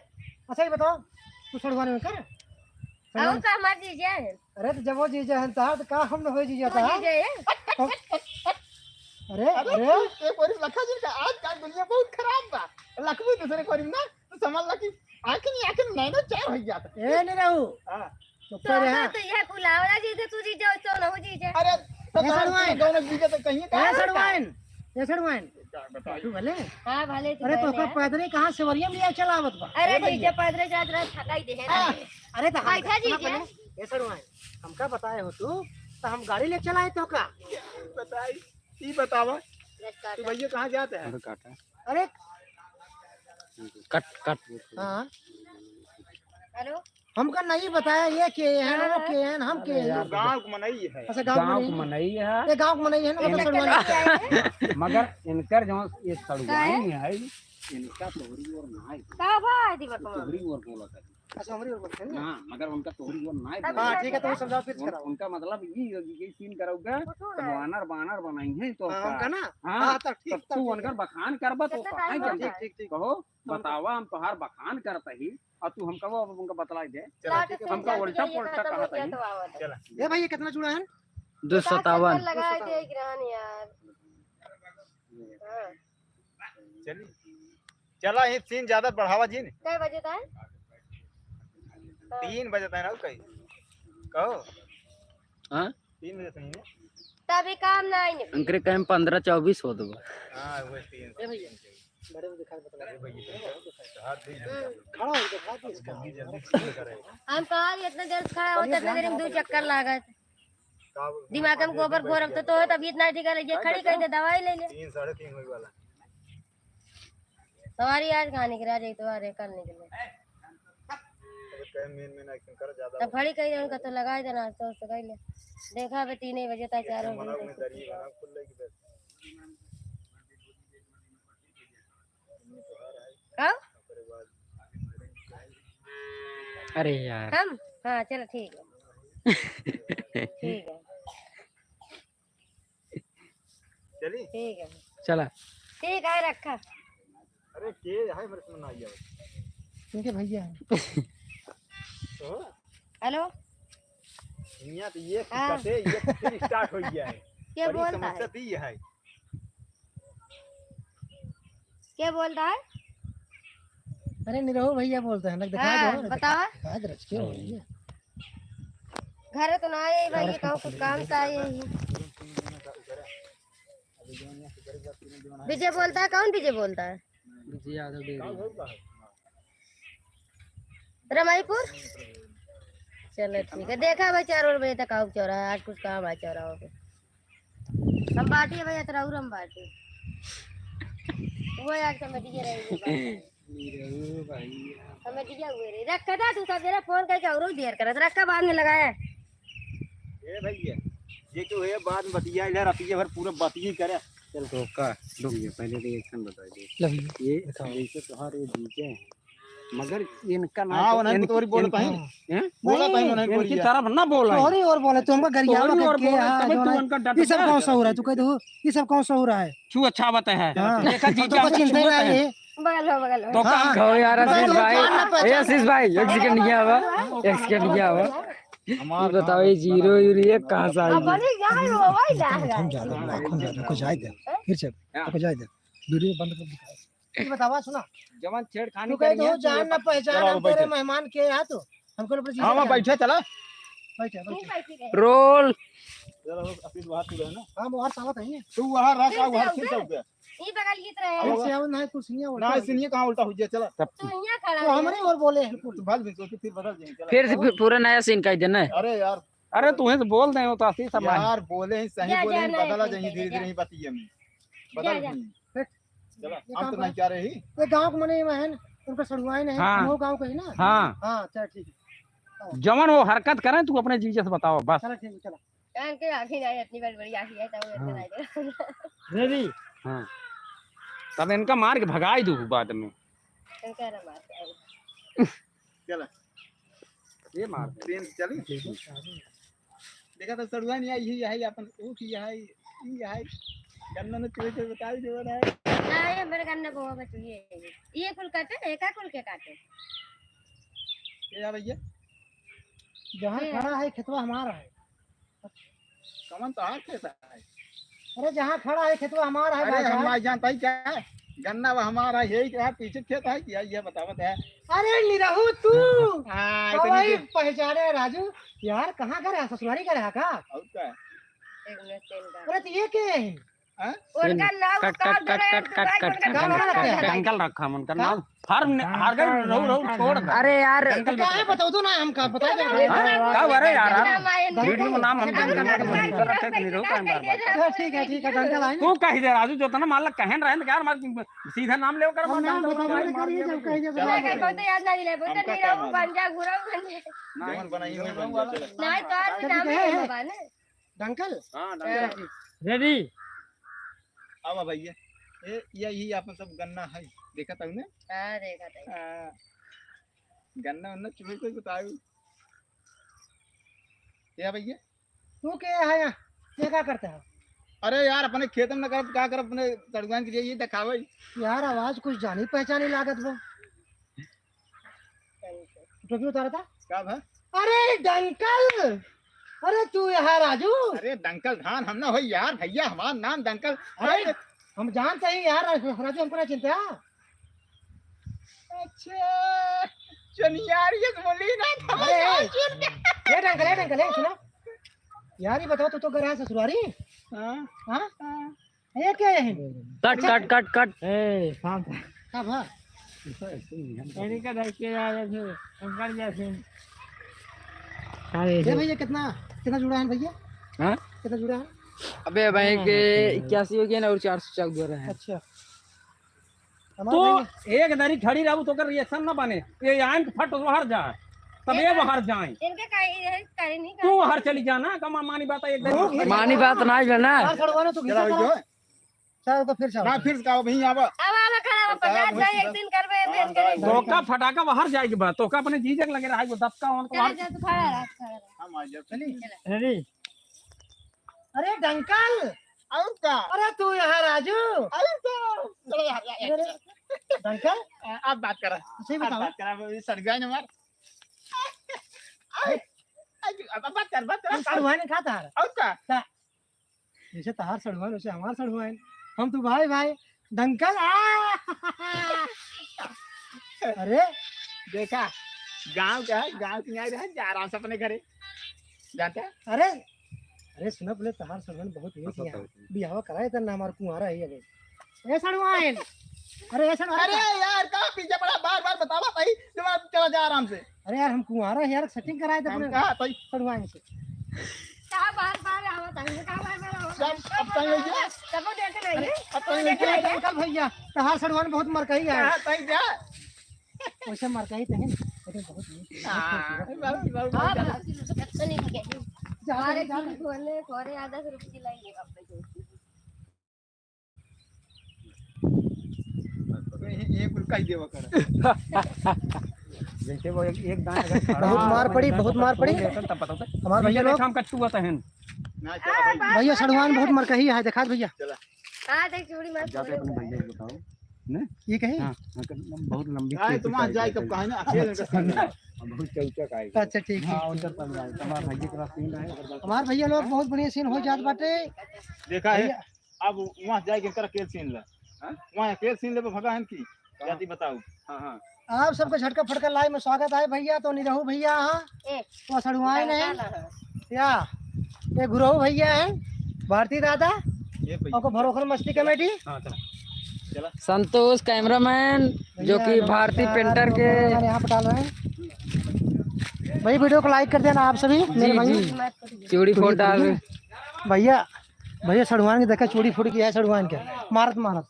अच्छा, ये बताओ, तू सड़ुआइन में कर? और सड़ुआइन का हमार जीजा है? अरे, तो जब वो जीजा है, तहार तो का हम न होई जीजा, तू तहार? जीजा है? अरे, अरे, अरे। तू एक बार लखा जी का, आजकल दुनिया बहुत खराब बा। लखबू दूसरे कोरी ना, तो समझ ला कि आखिर, आखिर नैनो चार हो गया था। ए, नहीं रहू। हाँ। तो तो करे का हैं। तो यह कुल आवरा जी थे, तू जी जाओ, तो ना हो जी जा। अरे, तो ए, कहाँ सड़वाइन। तू दोनों जी जा तो कहीं ए, कहाँ सड़वाइन। ए, सड़वाइन। क्या बताइए? तू भले। हाँ, भले तू अरे, तो भले। का पैदल कहाँ सेवरिया में लिया चला आवत बा? अरे, ए, जी भैया। जा, पैदल जात रहा, थकाई दे है हाँ। ना। अरे, तो हम बैठा जी सुना जा। पहले। ए, सड़वाइन, हमका बताए हो तू, तो हम गाड़ी ले चला आए तो का? बताई, ई बतावा। रस काटा। तू भैया कहाँ जात है? अरे, काटा। अरे। Cut, cut. हाँ। हेलो। हमका नहीं बताया ये के हैं, वो के हैं, हम के हैं। गाँव के मनई है। अच्छा, गाँव के गाँव के मनई। मनई है। ये गाँव के मनई है ना, मतलब इनका सड़ुआइन। लेके आए हैं। मगर इनकर जो ये सड़ुआइन है, इनका तोहरी ओर ना है। का बा, दीपक बाबा? तोहरी ओर बोला था। अच्छा, हमरी ओर बोलते हैं ना? हाँ, मगर उनका तोहरी ओर ना है। हाँ, ठीक है, तो वो समझाओ, फिर उन-, कराओ। उनका मतलब ये, ये सीन कराऊगा, कुछ तो नहीं। बानर, बानर बनाई है तो हाँ, का? उनका ना? हाँ, हाँ, तो ठीक, तब तू ठीक है। उनकर बखान करबा तो कितना कहाँ time हो जाने? गया? ठीक, ठीक, ठीक। कहो, बतावा, हम तोहार बखान करत ही, और तू हमका वो, हमका बतलाई दे। चला, ठीक है, हमका उल्टा पुल्टा कहत ही। चला। ए भाई, ये कितना जुड़ा है? दो सौ सत्तावन। लगा दे गिरहन यार। हाँ। चली। चला, ये सीन ज्यादा बढ़ावा जी ने। कै बजे तक? तीन बजे तक ना कही। कहो। हाँ? तीन बजे तक ही ना? तभी काम ना आइने। अंकरे कहे में पन्द्रह चउबीस हो देबो। हाँ, वो तीन। ए भैया, बड़े में दिखा के बतला। अरे भैया, हम्म। खड़ा हो, दिखा दे इसका। जल्दी, जल्दी सीन करे। हम कहा इतना देर से खड़ा होते, इतना देर में दो चक्कर लागत। दिमाग में गोबर घोरब तो, तो तबीयत ना ठीक है, ये खड़ी कर दे, दवाई ले ले। तीन, साढ़े तीन होई वाला। सवारी आज कहाँ निकले, आज इतवार है, कल निकले। अब कहे मेन, मेन एक्शन कर ज्यादा। तब खड़ी कही उनका तो लगाई देना, तो, तो कही ले। देखा बे, तीन ही बजे तक, चार बजे तक। का? अरे यार। हम? हाँ, चलो ठीक है। ठीक है। चली? ठीक है। चला। ठीक है, रखा। अरे, के है मेरे समझ ना आइया। इनके भैया हैं। तो? हेलो। हियाँ तो ये हाँ। कटे, ये फिर स्टार्ट हो गया है। के बड़ी बोलता समस्या है? दी है। के बोलता है? अरे निरहू भैया बोलते हैं, लग दिखा हाँ, दो ना, बतावा। दिखा, दिखा दे, क्या हो रही है? घर तो ना आए भाई, ये कहूँ कुछ काम से आए ही। विजय बोलता है, कौन विजय बोलता है? विजय यादव डेरी। रमाईपुर? चलो ठीक है, देखा भाई, चार और बजे तक आओ चौराहा, आज कुछ काम है चौराहों पे। हम बाटी है भैया, तेरा और हम बाटी। वो यार कमेटी के रही है। निरहू भैया। कमेटी क्या हुए रे? रख का तू सब जरा फोन करके और देर करत, रख का बाद में लगाया। ए भैया, ये क्यों है बाद में बतिया, इधर अतिये भर पूरा बतिये करे। चल तो का, रुक जा, पहले रिएक्शन बता दे। Love you. ये दिखाओ। जैसे तोहार ये जीजे हैं, मगर इनका ना हाँ, तो उन्हें इनकी, तो और बोलता है। इनकी, हैं? बोला था इन्होंने इनकी बोलिया। तरफ ना बोला है। और ही और बोला, तू हमका गरियावा तोरी और करके, बोला, हाँ, तबे जो तू है। इनका डट ये सब गया कौन था। सा हो रहा है? तू कह दो, ये सब कौन सा हो रहा है? छू अच्छा बात है। हाँ। देखा अब तो जीजा कुछ हमको चिंता ही छुअत नहीं है। है। बगल हो, बगल हो। तो हाँ, काम हाँ। कहो यार, बगल आशीष हो, भाई। जान ना ए, पहचान। आशीष भाई, एक सेकंड नहीं आवा। एक सेकंड नहीं आवा। हमार ये बताओ, ये जीरो यूरो ये कहाँ से आई? अब बनी जाए, वो वही ला हम रहा है। ज्यादा, लाखों ज्यादा, को जाए दे। फिर से, को जाए दे। वीडियो बंद कर दिखा। ये बतावा, सुना। जवन छेड़खानी तू कह दो, करिए, जान ना पहचान, चलो, हम तेरे बैठे। मेहमान के यहाँ तो। हमको लोग हाँ, वहाँ बैठे, चला। बैठे, बैठे। रोल। चलो, अभी बात हो गया ना। हाँ, वो हर सावत है। तू वहाँ रख, फिर आओ, से वहाँ आओ फिर से। से हो गया। ये बगल की तरह है। फिर से आओ, ना कुर्सियाँ उल्टा ना, हो गई। सुनिए, कहाँ उल्टा हो गया, चला। तब तो यहाँ खड़ा तो है। हमरे और बोले हैं कुल। तो बाद में सोचो, फिर बदल देंगे, चला। फिर से पूरा नया सीन कर देना है। अरे यार। अरे, तुम्हें तो बोल रहे हो तो आशीष सम्मान। यार, बोले ही सही, जा, बोले जा, ही, नहीं, बदला नहीं, जाइए, नहीं, धीरे-धीरे नहीं। ही बतिये में। बदल जा, जा। नहीं। हट। चला, ये हम काम तो नहीं करो। जा रहे ही। ये गाँव के मने में है ना, उनका सड़ुआइन है, हाँ। हम गाँव के ही ना। हाँ। हाँ, चल ठीक है। हाँ। जवन वो हरकत करें, तू अपने जीजे से बताओ, बस। चला ठीक है, चला। कान के आँखें नहीं, इतनी बड़ी बड़ी आँखें है, तब हाँ। इतना नहीं। रेडी? हाँ। तब इनका मार के भगाई दू बाद में। इनका ना मार के आए। चला। ये मार दे। ट्रेन चली? देखा तो सड़ुआ नहीं आई, यही है अपन, वो की है, ये है। गन्ना ने चोरी चोरी बताई जो रहा है। ना, ये मेरे गन्ना को बच गई है। ये कुल काटे, एका कुल के काटे। ये आ भैया। जहाँ ये खड़ा है, खेतवा हमारा है। कमन तो हाथ खेत है। अरे, जहाँ खड़ा है, खेतवा हमारा है, अरे, भाई हम साहब। आज जानता ही क्या है? गन्ना वो हमारा है, यही क्या है? पीछे खेत है क्या? ये बतावत है। अरे, निरहू तू। हाँ, तो इतनी भाई, देर। पहचाने राजू। यार, कहाँ घर है? ससुरारी घर है का? और क्या? एक मिनट, चेन का। अरे, तो ये के है? हाँ? उनका नाम cut, cut, cut, cut, cut, cut, cut. Dunkel रखा है उनका नाम। हर न-, हर गई रहू, रहू छोड़ दे। अरे यार। डंकल काहे बताओ तो ना हमका, बता दे। हाँ? का बारे यार? वीडियो में नाम हम डंकल रखे, डंकल रखे, नहीं रहू, काहे बार-बार? हाँ, ठीक है, ठीक है, डंकल आए। तू कही दे राजू, जो तना मालक कहन रहे हैं, तो यार, हमारे सीधा नाम लेकर हम नाम बताओ, करिए, जब कहिए, तो नाम बताओ। बहुत याद ना दिले, बहुत हमका नहीं क्या रहू, मालूम? बन जा, घुरा, बन जा। नहीं, बनाइए, वही बन जा, चलो। नहीं, तो और भी नाम है, है। डंकल? हाँ, डंकल। रेडी? आवा भैया। ए, ये, ये आपन सब गन्ना है। देखा था उन्हें? हाँ, देखा था। आ, गन्ना वन्ना चुहे कोई बताओ। क्या भैया? तू के है यहाँ? ये का करता है? अरे यार, अपने खेत में न करब, का करब, अपने सड़ुआइन के लिए ये दिखावे। यार, आवाज कुछ जानी पहचानी लागत बा। टोपी उतारा था? का भा? अरे डंकल, अरे तू यहाँ राजू? अरे डंकल धान हम ना होई यार, भैया हमार नाम डंकल। अरे अरे हम जानते ही यार, राजू हमको ना चिन्हते हैं। अच्छा, चनियार ये बोली ना था, अरे, मैं चिन्ह गया। ए डंकल, ए डंकल, ए सुनो यार, ये बताओ, तू तो घर है ससुरारी? हाँ। हाँ? हाँ। ये क्या है? Cut, cut, cut, cut. ए, शांत। का भा? कहीं का ढक के आ रहे थे, हम कर गए थे। अरे ये भैया कितना, कितना जुड़ा है भैया? हाँ? कितना जुड़ा है? अबे भाई के इक्यासी हो गया ना, और चार सौ चौदह रहे। अच्छा। हमारे तो भाई एक दारी खड़ी रहू तो ओकर reaction ना बने। ये आइन के फट बाहर जा, तब ये इनका बाहर जाए। इनके का, ये कहीं नहीं तू बाहर चली जा ना, कमा मानी बात है, एक दारी। मानी बात ना है ना। यार, सड़वाना तो घिसा करा। चलो, तो फिर से आओ। ना, फिर से आओ, वहीं आवा। अब आवा, खड़ा हो, पचास जाए, एक दिन करबे, एक दिन करबे। तोका फटाका बाहर जाए के बाद, तोका अपने जीजे के लगे रहा, वो दबका, उनको चला बाहर। जा, तू खड़ा रह, खड़ा रह। हम आ जाओ। चलिए। चला। अरे। अरे, डंकल। और का? अरे, तू यहाँ, राजू। और का? चलो यार, यार, यार। अरे, डंकल। आ, आप बात करा। सही आप बताओ। बात करा, वो सड़गाइन हमार। अरे। अब, अब बात कर, बात कर, हम बात कर। सड़ुआइन खात हर। और का? का? जैसे तहार सड़ुआइन, वैसे हमार सड़ुआइन। हम तो भाई, भाई। डंकल, आ! अरे। देखा, गाँव का है, गाँव के यहाँ रहे, जा आराम से अपने घरे। जानता है? अरे, अरे सुना, बोले तहार सड़ुआइन बहुत नीक है। बियाहवा कराए त ना, हमार कुंवारा है अबे। ए सड़ुआइन। अरे ए सड़ुआइन। अरे यार, का पीछे पड़ा, बार बार बतावा भाई, जब आप चला जा आराम से। अरे यार, हम कुंवारा है यार, setting कराए थे हम अपने कहा भाई? सड़ुआइन से। का बार बार आवत है, का बार बार आवत है? सब अब टाइम हो गया। तब वो देख ले। अरे, अब टाइम हो गया। डंकल भैया, तहार सड़ुआइन बहुत मरकही है। कहा ताई जा। वैसे मरकही तो है, लेकिन बहुत नीक है। हाँ, बहुत खूबसूरत है। बहुत, बहुत, हाँ, बहुत। बहुत खूबसूरत है। जा, जा, जा। घोले, घोले आधा सौ रुपये की लाई है बाप रे। ये, ये कुल कह देवा कर। जैसे वो एक, एक दाएं अगर खड़ा बहुत मार पड़ी, बहुत मार पड़ी। तब पता होता है। हमारे भैया लोग काम कट्टू होता है। ना, चला भाई। भैया सड़ुआइन बहुत मरकही है, देखा भैया। चला। हाँ, देख चूड़ी मत जाके अपने भैया को बताओ। ने? ये कहीं? हाँ, हाँ, कर, बहुत लंबी हाँ, चूड़ी तो वहाँ जाए, कब कहा ना, अकेले का सीन है। बहुत चौचक आएगा। अच्छा, ठीक, हाँ, ठीक। उधर तक जाए, तुम्हारा भैया के पास सीन है। हमारे भैया लोग बहुत बढ़िया सीन हो जात बाटे। देखा है, भैया। अब वहाँ जाए के कर अकेले सीन ला। हाँ? वहाँ अकेले सीन ले पे भगा है कि? कहाँ? जाती बताओ। हाँ, हाँ। आप सबका झटका फटका live में स्वागत है भैया। तो निरहू भैया, हाँ, ए, वो सड़ुआइन है। या, ये गुरहू भैया है, भारती दादा, ये भैया। आपको भरोखर मस्ती comedy। हाँ, चला। चला। संतोष cameraman, जो भैया, कि भारती नमस्कार, painter के। Cameraman यहाँ पे डाल रहे हैं। भाई, video को like कर देना आप सभी, जी, मेरे भाई। जी। चूड़ी फोड़ डाल। भैया, भैया, सड़ुआइन के देखा, चूड़ी फूट गया है सड़ुआइन के, मारत, मारत।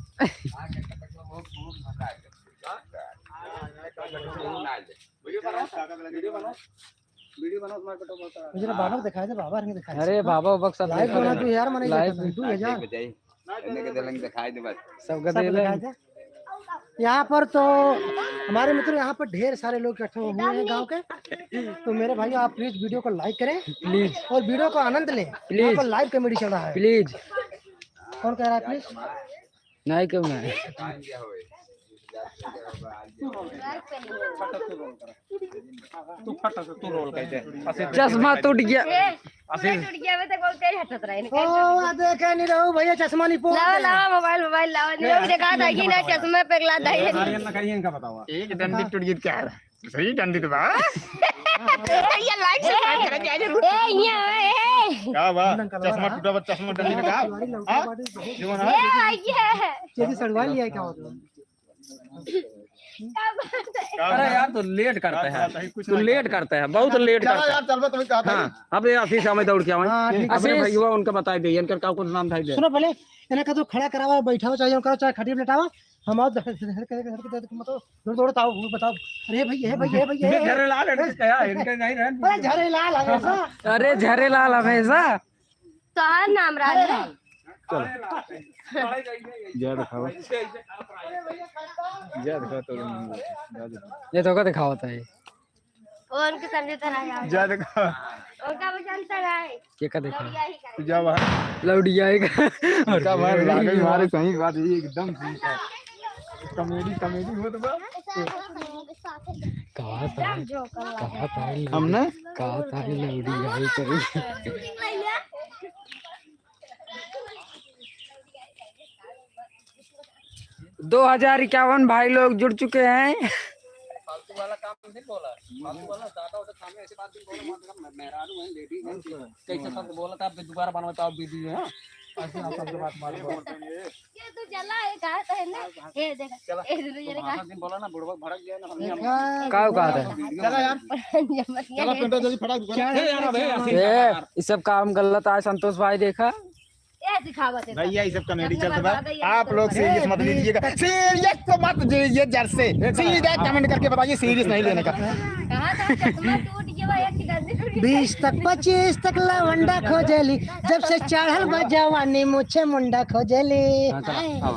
वीडियो बनाओ, वीडियो बनाओ, तुम्हारे बेटा बहुत सारा। मुझे ना बाबा को दिखाए थे, बाबा ने दिखाए थे। अरे, बाबा, बाबा सब live बना तू यार, मने live। तू हजार। इनके दिल में दिखाई दे बस। सबका सब दिल है। दिखाए थे। यहाँ पर तो हमारे मित्र, यहाँ पर ढेर सारे लोग इकट्ठे हुए हैं गांव के। तो मेरे भाई, आप please video को like करें। Please। और video को आनंद लें। Please। यहाँ पर live comedy चल रहा है। Please। कौन कह रहा है please? नहीं, क्यों नहीं? तू फटा से तू roll कर दे। चश्मा टूट गया। ए, आशीष। टूट गया, मैं तो बोलते ही हटत रहे। ओ, आ देखे नहीं रहू भैया, चश्मा नहीं पहनते। लावा, लावा, mobile, mobile लावा। नहीं, अभी देखा था कि ना, चश्मा पे गला था ये। आर्यन ना करिए, इनका बताओ। एक डंडी टूट गई क्या है? सही डंडी तो बा। ये like subscribe करा जाए जरूर। ए, ये, ए। का बा? चश्मा टूटा बा, चश्मा डंडी का? हाँ? जीवन है? ए, ये। चेजी सड़वा लिया है क्या मतलब? अरे यार, तू late करता है, तू late करता है, बहुत late करता है। यार, चल, मैं तुम्हें कहा था। हाँ, अब ये आशीष हमें दौड़ के आवे। हाँ, ठीक है। अपने भैया उनका बताई दे, इनका का कुछ नाम था दे। सुनो पहले, इन्हें का तो खड़ा करावा, बैठावा चाहिए, करो चाहे खटिया पे लेटावा। हम आओ, धर, धर, धर, धर, धर, धर, मतलब, दौड़, दौड़, बताओ, वो बताओ। अरे भाई, ये भाई, ये भाई, ये, ये। झरेलाल है, क्या है? इनके नहीं रहन। अरे झरेलाल हमेशा। अरे झरेलाल हमेशा। तोहार नाम राज है। चलो। जय दिखावा। जय दिखावा तो। ये तो का दिखावत है? वो उनके समझे तो ना जाओ। जय दिखावा। उनका वो जानता है। के का देखा? लौड़िया ही का। जय बाहर। लौड़िया ही का। उनका बाहर लागे मारे सही बात है, एकदम ठीक है। Comedy, comedy हो तो बा। कहा था, कहा था, हमने? कहा था, लौड़ी यही करी। दो हजार इक्यावन भाई लोग जुड़ चुके हैं। फालतू वाला काम नहीं बोला, फालतू वाला ज्यादा होता सामने ऐसे बात नहीं बोला, मतलब मेहरारू है, ladies है, कैसे शब्द बोला था, आप दोबारा बनवा पाओ video, हाँ? ये तो चला है, कहा तो है ना। ये देख, चला। ये दोनों जने कहा। दिन बोला ना, बुढ़वा भड़क गया ना, हमने हम देखा। का कहा था? चला यार। चला, टेंडर जल्दी फटाक से। क्या है यार, अबे, ऐसे ए, यार। ये सब काम गलत आए, संतोष भाई देखा। ये दिखावत है भैया, ये सब comedy अपने चलत बा। बर्बाद है, आप लोग serious मत लीजिएगा। Serious तो मत लीजिए जर से। सीधा comment करके बताइए, serious नहीं लेने का। कहा था चश्मा टूट गया, एक की गर्दन टूट गई। बीस तक पच्चीस तक लवंडा खोजेली, जब से चढ़ल बा जवानी मुछे मुंडा खोजेली। हाँ, चला, आओ।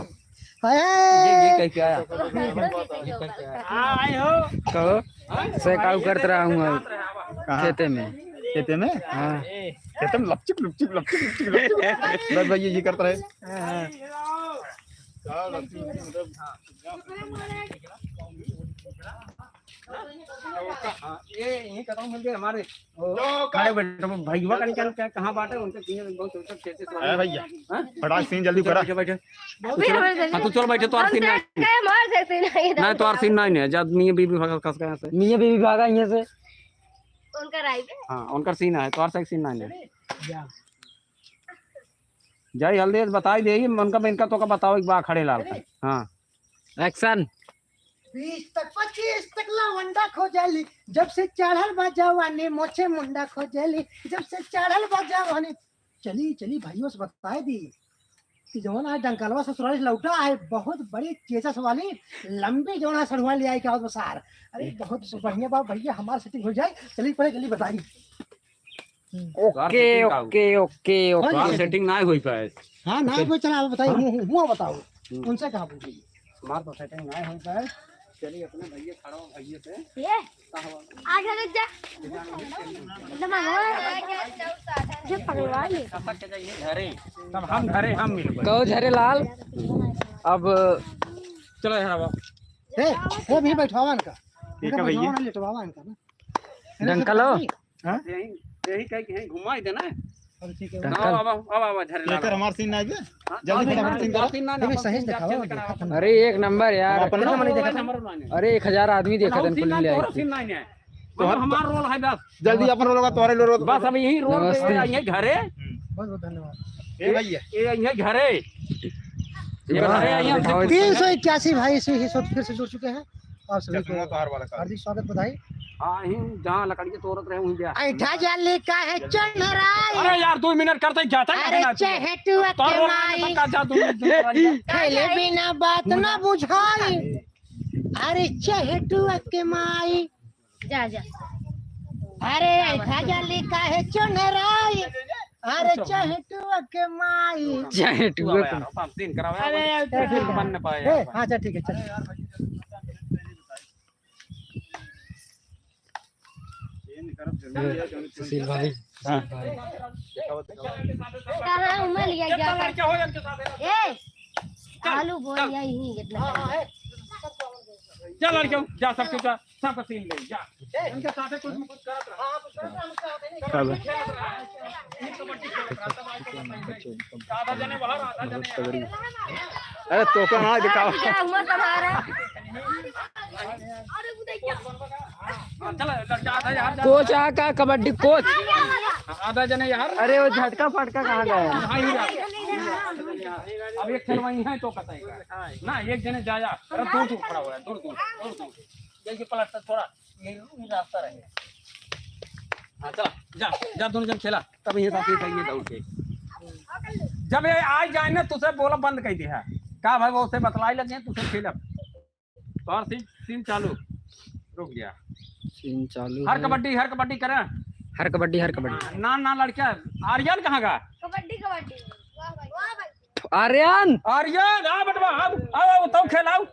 हाय। ये, ये कह के आया? हाँ, आए हो। कहो, से काऊ करत रहा हूँ अब कहाँ? खेते में। खेते में? हाँ। खेते में लपचिक, लपचिक, लपचिक, लपचिक, लपचिक। बस भाई, ये, ये करता रहे। हाँ, हाँ। हाँ, ये यहीं कतौ मिल गए हमारे। वो जो खड़े बैठे, वो भैया का निकाल के कहाँ बाटे, उनके किए बहुत छोटे छोटे से अरे भैया, हाँ? फटाक scene जल्दी चलो करा। बैठो, बैठो। फिर हम हाँ, तो चलो बैठो, तो हम सीन नहीं। देख के मार सकते नहीं, नहीं, तो सीन नहीं है। जब मियाँ बीबी भागा कस के यहाँ से। मियाँ बीबी भागा यहाँ से। उनका राय पे? हाँ, उनका सीन है, तो सीन नहीं है। जाई हल्दी बताई दे, उनका, इनका तो का बताओ एक बार खड़े लाल का। हाँ। Action। बीस तक पच्चीस तक लवंडा खोजेली, जब से चढ़ल बा जवानी मोछे मुंडा खोजेली, जब से चढ़ल बा जवानी। चली, चली भाइयों से बताए दी कि जौन आज डंकलवा ससुराल से लौटा है, बहुत बड़ी चेचस वाली लंबी जौन है सड़ुआ ले आई के आवत बा सार। अरे बहुत बढ़िया बा भैया, हमार setting हो जाए। चली पहले जल्दी बताई। OK, OK, OK। तोहार setting ना होई पाए। हाँ, ना होई, चला, अब बताई, हाँ? हुआ, हुआ बताओ। हम्म। उनसे कहा पूछी? हमार तो setting ना होई पाए। चलिए अपने भैया खड़ा हो, भैया से। ये? का हुआ? आगे रुक जा। एकदम आगे। ये पगलवा ले। घरे। तब हम घरे हम मिलबे। कहो झरे लाल। अब चलो यार, अब। ए, ए, भी बैठवावा इनका। ठीक है इनका भैया। बैठवावा ना, लेटवावा इनका ना। डंकल हो? हाँ? यही, यही कह के यहीं घुमाई देना है। अरे ठीक है। डंकल। अब, अब, अब, अब झरे लेकर लाल। हमार scene ना आइबे। हाँ, जल्दी हाँ, फटाफट scene करो। Scene ना, अरे scene सही से दिखाओ, देखा था। अरे एक नंबर यार। अपन ना। अरे एक हजार आदमी देखा था, scene कुल ना, मिला तोहरा के। Scene ना है। तो मतलब हमार role है बस। जल्दी अपन role का, तोहरे role का। बस अब यही role नमस्ते। यही घरे। बहुत बहुत धन्यवाद। ए भैया। ये यही घरे। ये वाह, घरे यही हम दिखाओ। तीन सौ इक्यासी भाई इसी ही साथ फिर से जुड़ चुके हैं। आप सभी को चश्मा तोहार वाला का। हार्दिक स्वागत, बधाई। हाँ, यहीं जहाँ लकड़ी के तोड़त रहे, वहीं जा। ऐठा जाली का है चंद्राई। अरे यार, दो मिनट करते ही जाता है, अरे कहना चाहिए। चहेटुआ के माई। का जा, दो मिनट, दो मिनट। खेले बिना बात ना बुझाई। अरे चहेटुआ के माई। जा, जा। अरे ऐठा जाली का है चंद्राई। अरे चहेटुआ के माई। चहेटुआ के। अरे, फिर मन न पाए। ए, हाँ, अच्छा, ठीक है, चल। सुशील भाई, हाँ। सुशील भाई। कहाँ उमर लिया गया था? ए, आलू बोल यही इतना। जा लड़के, जा, सब कुछ जा। सबका scene ले, जा। इनके साथे कुछ न कुछ करत रहा। आधा जने बाहर, आधा जने यहाँ। अरे तो का हाँ दिखाओ। क्या हुआ तुम्हारा? हाँ, चला, लड़का आधा यार जा। Coach आ का कबड्डी coach? आधा जने यार। अरे वो झटका फटका कहाँ गया? हाँ, ये रहा। अब एक खेलवाई है तो बताइएगा। ना, एक जने जा, जा। अरे दूर दूर खड़ा हुआ है, दूर दूर, दूर दूर। ये, ये प्लास्टर थोड़ा, ये, ये रास्ता रहे। हाँ, चला, जा, जा, दोनों जन खेला, तब ये साथ ही खाइए दौड़ के। जब ये आ जाए ना, तुझसे बोला बंद कर दिया। का भाई, वो उसे बतलाई लगे, तुझसे खेलब। और scene, scene चालू। रुक गया। Scene चालू हर है। कबड्डी, हर कबड्डी करा। हर कबड्डी, हर कबड्डी। ना, ना, लड़का। आर्यन कहाँ का? कबड्डी, कबड्डी। वाह भाई, वाह भाई। आर्यन। आर्यन, आ बेटवा, आओ, आओ, आओ, तौ खेलाओ।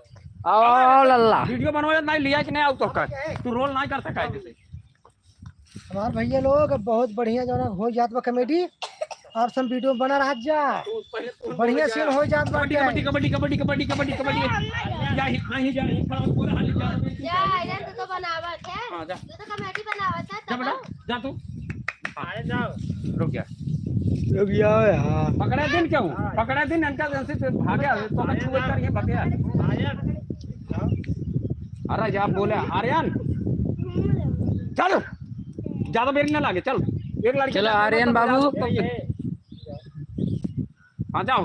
आओ, आओ, आओ, लल्ला। Video बनवाए नहीं लिया कि नहीं, आओ तो कर। तू role नहीं कर सका है जैसे। हमार भैया लोग, अब बहुत बढ़िया जौन हो जात बा comedy। आप सब video में बना रहा जा। बढ़िया scene हो जात बा। कबड्डी, कबड्डी, कबड्डी। या ही, हाँ, ही जा, ही खड़ा, पूरा हाल जा। जा, आर्यन, तू तो बनावत है। हाँ, जा। तू तो comedy बनावत है, जा बेटा, तब जा तू। अरे जाओ। रुक जा। रुक जाओ यार। पकड़े दिन क्यों? पकड़े दिन इनका जैसे तो भागे, तो मैं छुए कर ये बतिया। अरे जा बोले, आर्यन। चल। ज्यादा देर ना लागे, चल। एक लड़की चलो, आर्यन बाबू। तो ये। हाँ, जाओ।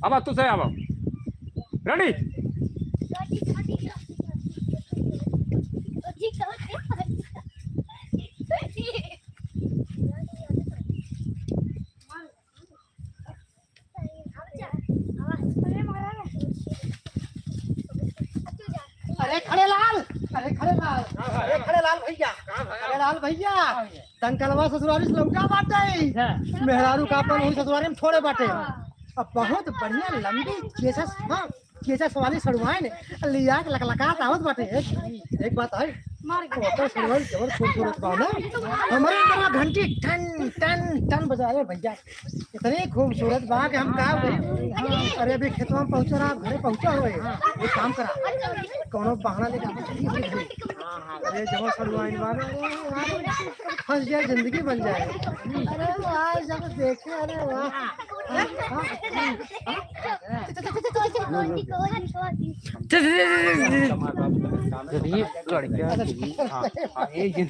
अब तू से अब। रेडी? अरे खड़ेलाल, अरे खड़ेलाल, अरे खड़ेलाल भैया, खड़ेलाल भैया, दंकलवा ससुरारी से लौटा बाटे। मेहरारू का अपन वही ससुरारी में छोड़े बाटे। अब बहुत बढ़िया लंबी केसस, हाँ, केसस वाली सड़ुआइन लिया के लकलकात आवत बाटे। एक, एक बात है, ओकर सड़ुआइन जबर खूबसूरत बा ना, हमरे अंदर घंटी टन टन टन बजा रहे भैया। इतनी खूबसूरत बा कि हम का करी। अरे अभी खेतवा में पहुँचा रहा, घरे पहुँचा हुए। एक काम करा, कौनो बहाना लेके अपन चली गई। अरे जब सड़ुआइन बा ना, अरे यार, फंस जाए, जिंदगी बन जाए। अरे वाह, जब देखे, अरे वाह। ये लड़का, हाँ, हाँ, ये, ये,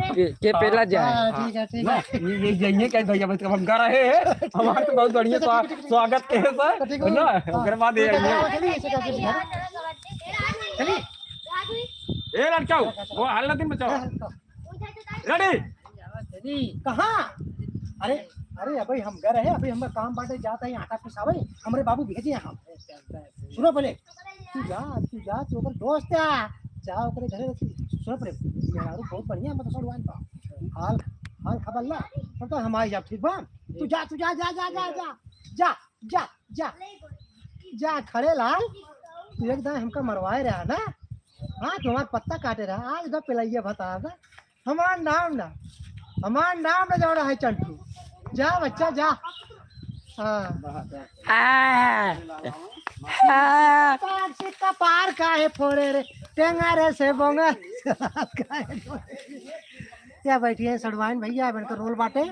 के, के पेला जाए। हाँ, ठीक है, ठीक है। ये, ये जाइए क्या भैया, बस हम घर आए हैं, हमारे तो बहुत बढ़िया स्वा-, स्वागत के है सर, ठीक है। है ना? हाँ। ओकरे बाद ये आइए। चलिए, चलिए, चलिए। चलिए। ए लड़का, वो हल्ला दिन बचाओ। रेडी? कहाँ? अरे, अरे, अबे हम घर है, अबे हमर काम बाटे, जात है आटा पिसावे, हमरे बाबू भेजे हैं हम। सुनो पहले, तू जा, तू जा, तू ओकर दोस्त है, जा ओकरे घरे, सुनो पहले, मेहरारू बहुत बढ़िया, मतलब सड़ुआइन बा। हाल, हाल खबर ला, तब तक हम आई जाब, ठीक बा? तू जा, तू जा, जा, जा, जा, जा, जा, जा, जा, खड़ेलाल, तू एक दाएं हमका मरवाए रहा ना, हाँ, तू हमार पत्ता काटे रहा, आज का पिलाइया भतार ना, हमार नाम ना, हमार नाम ना जौन है चंटू। जा बच्चा जा। हाँ। आ, आ। तार से कपार काहे फोड़े रे, टेंगा रे से बोंगा। या बैठी है सड़वाइन भैया, अब इनका रोल बाटे।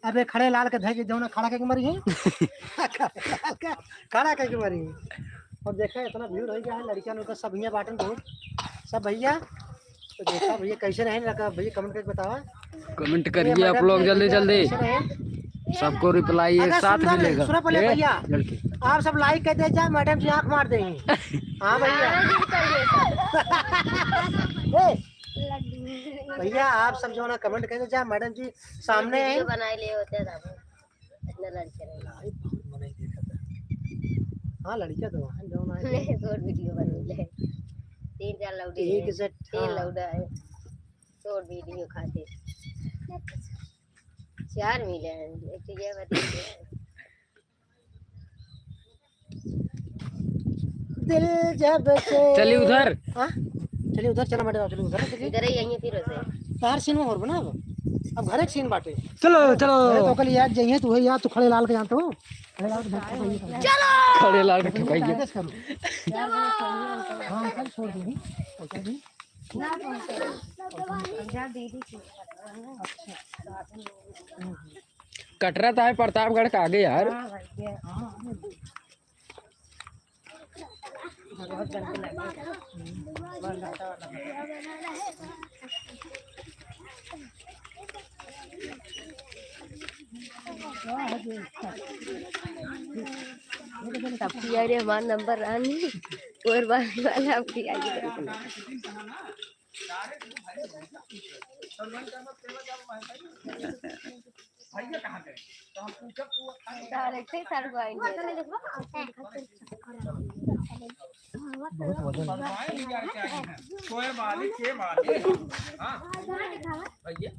अबे खड़ेलाल के धै के जौन खड़ा करके मरी है। खड़ा करके मरी है। और देखा इतना भीड़ हो गया है, लड़कियां लोग का सब हियां बाटन बहुत। सब भैया तो देखा भैया कैसे रहे लड़का, भैया कमेंट करके बतावा। कमेंट ये करिए आप मैडम लोग के जल्दी भैया जल्दी। कैसे रहे? सबको रिप्लाई एक अगर साथ सुंदर मिलेगा। सुनो पहले ए, भैया, लड़की। आप सब लाइक कर दे जाए, मैडम जी आंख मार देंगी। हाँ भैया। ए, भैया आप सब जो है ना कमेंट कर दे जाए, मैडम जी सामने है। वीडियो बनाए लिए होते हैं तब। इतना लड़के रहे। लाइव बहुत मनई देखत है। हाँ, लड़कियाँ तो हैं, जौन आए। नहीं, शॉर्ट वीडियो बन मिले। तीन चार लौड़ी एक है। से तीन हाँ। लौड़ा है। शॉर्ट वीडियो खातिर। चार मिले हैं। एक तो ये बताइए। दिल जब से चली उधर। हाँ? चली उधर, चला मैडम, चली उधर, चली। इधर ही यहीं फिर से। तार सीन में और बना अब। अब घर एक सीन बाटे। चलो, चलो। अरे तो कल याद जाइए, तू है याद, तू खड़ेलाल के जानते हो? खड़ेलाल के जानते हो? चलो। खड़ेलाल के ठुकाइए। कैसे करूँ? हाँ, कल छोड़ दूँगी। पहुँचा दूँगी। कटरा तो है प्रतापगढ़ का आगे यार। सबकी आई रे हमार नंबर रानी, और बार वाला आपकी आई रे। भैया कहाँ गए? तो हम पूछब, तू डायरेक्ट ही सर को आएंगे। बहुत वजन है। बनवाए लिया के आए हैं। कोई मालिक के मालिक। हाँ। भैया।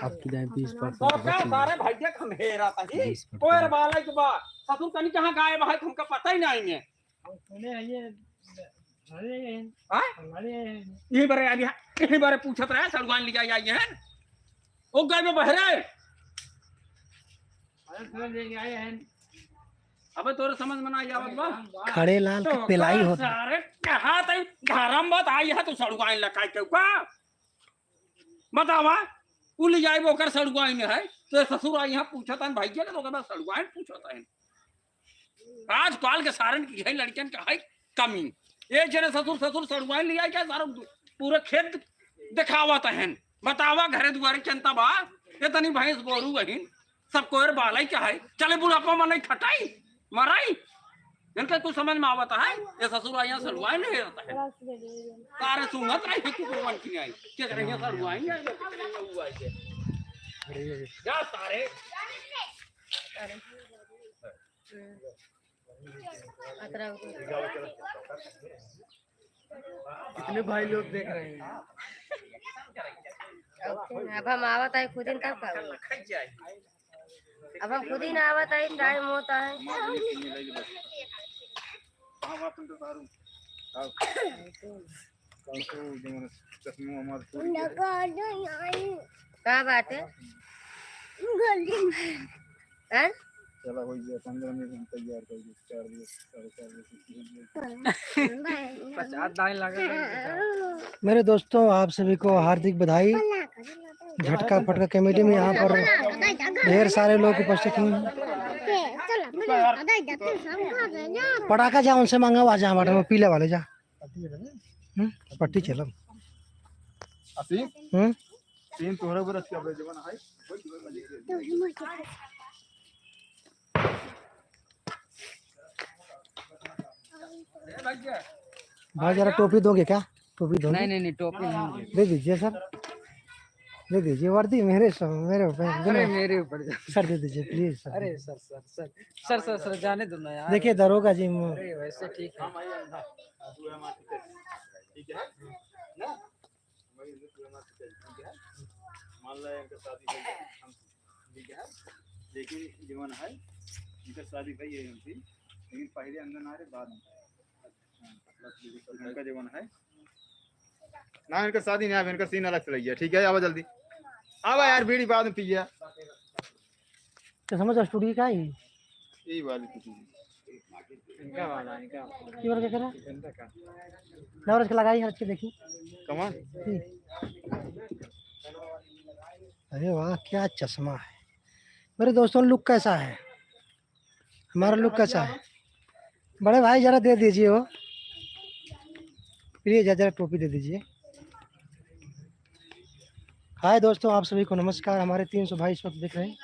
आपकी दाएं बीस परसेंट तो क्या बची है। सारे भैया का मेरा था ही। बीस परसेंट। कोई मालिक बा। ससुर कनी कहाँ गायब है, तुमका पता ही नहीं है। सुने हैं ये, अरे, हाँ? अरे। यही बारे अभी, यही बारे पूछत रहे, सड़ुआइन लिया आई है। ओ गए में बहरे। अरे, सुने लेके आए हैं। अबे तोरे समझ में ना आवत बा। खड़े लाल के तो पिलाई होता। सारे कहा तई धर्म बात आई है तो सड़ुआइन लकाई के का? बतावा, उ ले जाए ओकर सड़ुआइन है, तो ससुर आई यहाँ पूछत हन भैया के, तो ओकर बाद सड़ुआइन पूछत हन। आजकल के सारन की है लड़कियन का है कमी। एक जने ससुर, ससुर सड़ुआइन ले आए क्या सारा पूरे खेत दिखावत हन। बतावा, घरे दुआरे चंता बा, इतनी भैंस गोरू बहिन, सब कोयर बालई क्या है, चले बुढ़ापा में नहीं खटाई, मराई। इनका कुछ समझ में आवत है? ये ससुर यहाँ सड़ुआइन नहीं रहता है। सारे सूंघत रहे हैं कुकुरवन की आई। क्या करेंगे, सड़ुआइन नहीं आई, क्या करेंगे, हुआ है। जा सारे। अतरा उतरा। कितने भाई लोग देख रहे हैं। अब हम आवत है खुद ही, तब का हुआ? अब हम खुद ही ना आवत है, टाइम होता है। का बात है? हैं? चला, हो गया, पंद्रह मिनट में तैयार कर दिया, चार बजे, साढ़े चार बजे से शुरू किया। पचास दाएं लगे। मेरे दोस्तों, आप सभी को हार्दिक बधाई। झटका फटका कॉमेडी में यहाँ पर ढेर सारे लोग उपस्थित हुए हैं। पटाखा जा उनसे मांगा, वहाँ जहाँ बाटे, वो पीले वाले जा। हम्म, पट्टी चलम। असीम? हम्म? सीन तोहरे ऊपर अच्छा बे जवन है। भाई, जरा टोपी दोगे क्या? टोपी दोगे? नहीं, नहीं, नहीं, टोपी नहीं। दे दीजिए सर, दे दीजिए वर्दी मेरे स-, मेरे ऊपर, अरे, मेरे ऊपर जा। सर, दे दीजिए प्लीज सर। अरे sir, sir, sir, sir, sir, sir, जाने दो ना यार। देखिए दरोगा जी, मु- अरे, वैसे ठीक है। ठीक है ना? मान ला इनका शादी हो गया, हम ठीक है, लेकिन जवन है, इनका शादी भई है हमसे, लेकिन पहले अंदर ना रहे, बाद में। हाँ, बस ये इनका जवन है ना, इनका शादी नहीं, अब इनका सीन अलग से लग गया। ठीक है, आवा जल्दी, आवा यार, बीड़ी बाद में पिया। चश्मा तो स्टूडियो का ही। यही वाली तो चीज़। इनका वाला, इनका वाला। ये वाला क्या करा? इनका का? लाओ, इसके लगाई, हर चीज़ देखी। कमान? ये। अरे वाह, क्या चश्मा है। मेरे दोस्तों, लुक कैसा है? हमारा लुक कैसा है? बड़े भाई, जरा दे दीजिए वो। प्लीज, जरा टोपी दे दीजिए। हाय दोस्तों, आप सभी को नमस्कार। हमारे तीन सौ भाई इस वक्त देख रहे हैं।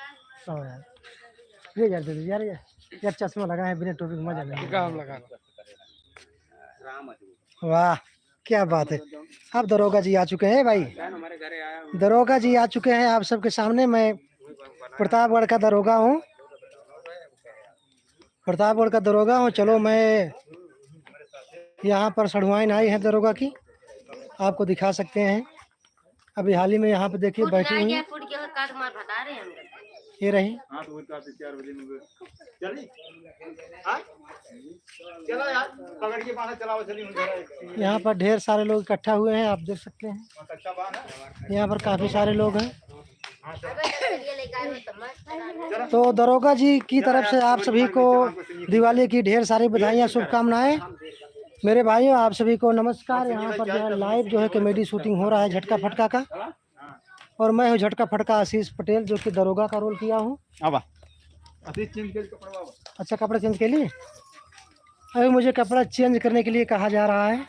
हाँ यार, ये यार दे दीजिए यार, ये यार चश्मा लगा है, बिना टोपी के मजा नहीं। काम लगा। वाह, क्या बात है। अब दरोगा जी आ चुके हैं भाई, दरोगा जी आ चुके हैं आप सबके सामने। मैं प्रतापगढ़ का दरोगा हूँ। प्रतापगढ़ का दरोगा हूँ। चलो, मैं यहाँ पर सड़ुआइन आई है दरोगा की, आपको दिखा सकते हैं। अभी हाल ही में यहाँ पे देखिए, फूट बैठी ना हुई गया, हैं। फूट गया, काट मार बता रहे हैं हम। ये रही। हाँ, तो वही काट चार बजे में चली। हाँ? चला यार, पकड़ के बाहर चलाओ, चली हम घर आए। यहाँ पर ढेर सारे लोग इकट्ठा हुए हैं, आप देख सकते हैं। अच्छा बात है। यहाँ पर काफी सारे लोग हैं। तो दरोगा जी की तरफ से आप सभी को दिवाली की ढेर सारी बधाइयाँ, शुभकामनाएं। मेरे भाइयों, आप सभी को नमस्कार। यहाँ पर जो है, लाइव जो है, कॉमेडी शूटिंग हो रहा है झटका फटका का, और मैं हूँ झटका फटका आशीष पटेल, जो कि दरोगा का रोल किया हूँ। आवा। आशीष, चेंज कर कपड़ा, आवा। अच्छा, कपड़ा चेंज कर लिए? अभी मुझे कपड़ा चेंज करने के लिए कहा जा रहा है,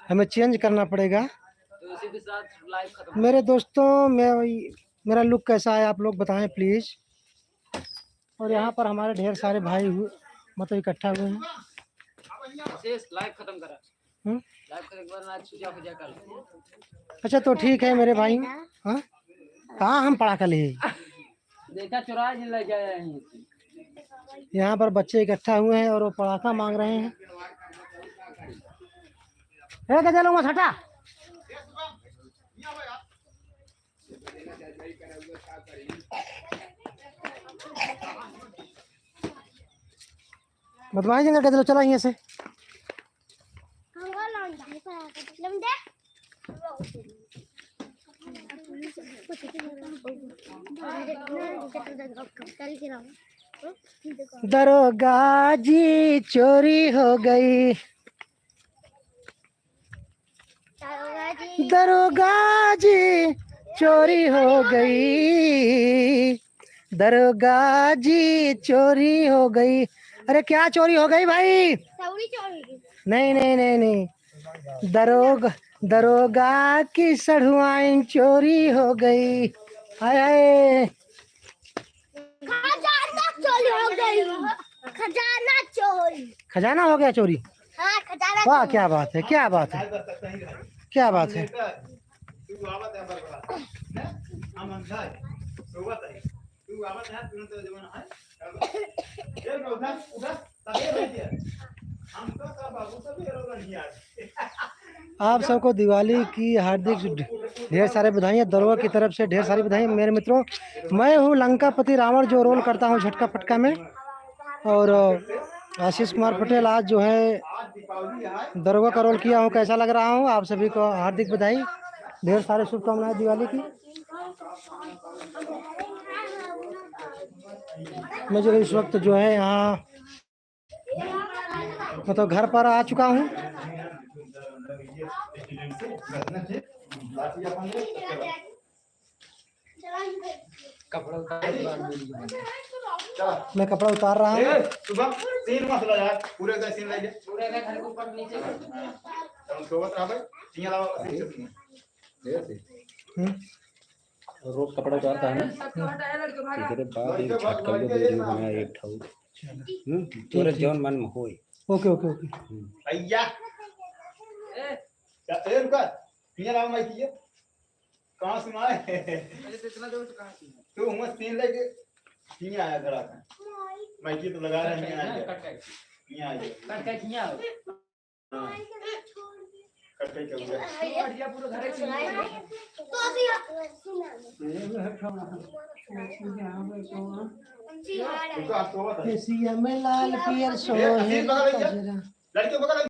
हमें चेंज करना पड़ेगा। तो इसी के साथ लाइव खत्म। मेरे दोस्तों, मैं, मेरा लुक कैसा है, आप लोग बताएं प्लीज। और यहाँ पर हमारे ढेर सारे भाई हुए, मतलब, इकट्ठा हुए हैं। शेष लाइव खत्म करा। हम्म? लाइव खत्म करा, आज पूजा, पूजा कर लो। अच्छा, तो ठीक है मेरे भाई। हाँ, कहाँ हम पड़ाका लिए? देखा, चुरा के ले गया है यहीं से। यहाँ पर बच्चे इकट्ठा हुए हैं और वो पड़ाका मांग रहे हैं। ए, गजल, वहाँ हटा। बदमाश जंगल का, चलो, चला यहाँ से। दरोगा जी, चोरी हो गई। दरोगा जी, चोरी हो गई। दरोगा जी, चोरी हो गई। अरे, क्या चोरी हो गई भाई? सौरी चोरी हो गई। नहीं, नहीं, नहीं, नहीं। दरोगा, दरोगा की सढ़ुआइन चोरी हो गई। हाय, हाय। खजाना चोरी हो गई। खजाना चोरी। खजाना हो गया चोरी? हाँ, खजाना वाह, चोरी। क्या बात है, क्या बात है, क्या बात है। आप सबको दिवाली की हार्दिक ढेर सारे बधाई, दरोगा की तरफ से ढेर सारी बधाई। मेरे मित्रों, मैं हूँ लंकापति रावण, जो रोल करता हूँ झटका फटका में, और आशीष कुमार पटेल आज जो है दरोगा का रोल किया हूँ। कैसा लग रहा हूँ, आप सभी को हार्दिक बधाई, ढेर सारे शुभकामनाएं दिवाली की। मैं जो इस वक्त जो है यहाँ मतलब घर पर आ चुका हूँ। कपड़ा उतार के बाद बोलिए। मैं कपड़ा उतार रहा हूँ। ए, शुभम, सीन मत ला यार, पूरे का सीन ले ले। पूरे का घर के ऊपर नीचे। हम सोवत रहा भाई, सिंह लावा, सीन से। हम्म। रोज कपड़ा उतारता है ना? एकरे बाद एक झटका को दे दियो, बना एक ठो। चलो। हम्म, ठीक, तोरे ठीक। जौन मन में होई। Okay, okay, okay. हम्म। भैया। ए, ए, रुका। हियाँ लाओ माइक ये। कहाँ सुनाए? अरे, तो इतना जोर से कहाँ सुनाए? तू हुआँ सीन लेके हियाँ आया खड़ा था। माइक ये तो लगा रहा है, हियाँ आया। Cut, cut. हियाँ आया। कट, कट, हियाँ आओ। हाँ। कट गई क्या हुआ? बढ़िया पूरा घर है। रुको, आपको बताइए। केसिया में लाल पियर ये सोहे असीम बगल में क्या? गजरा। लड़के बगल में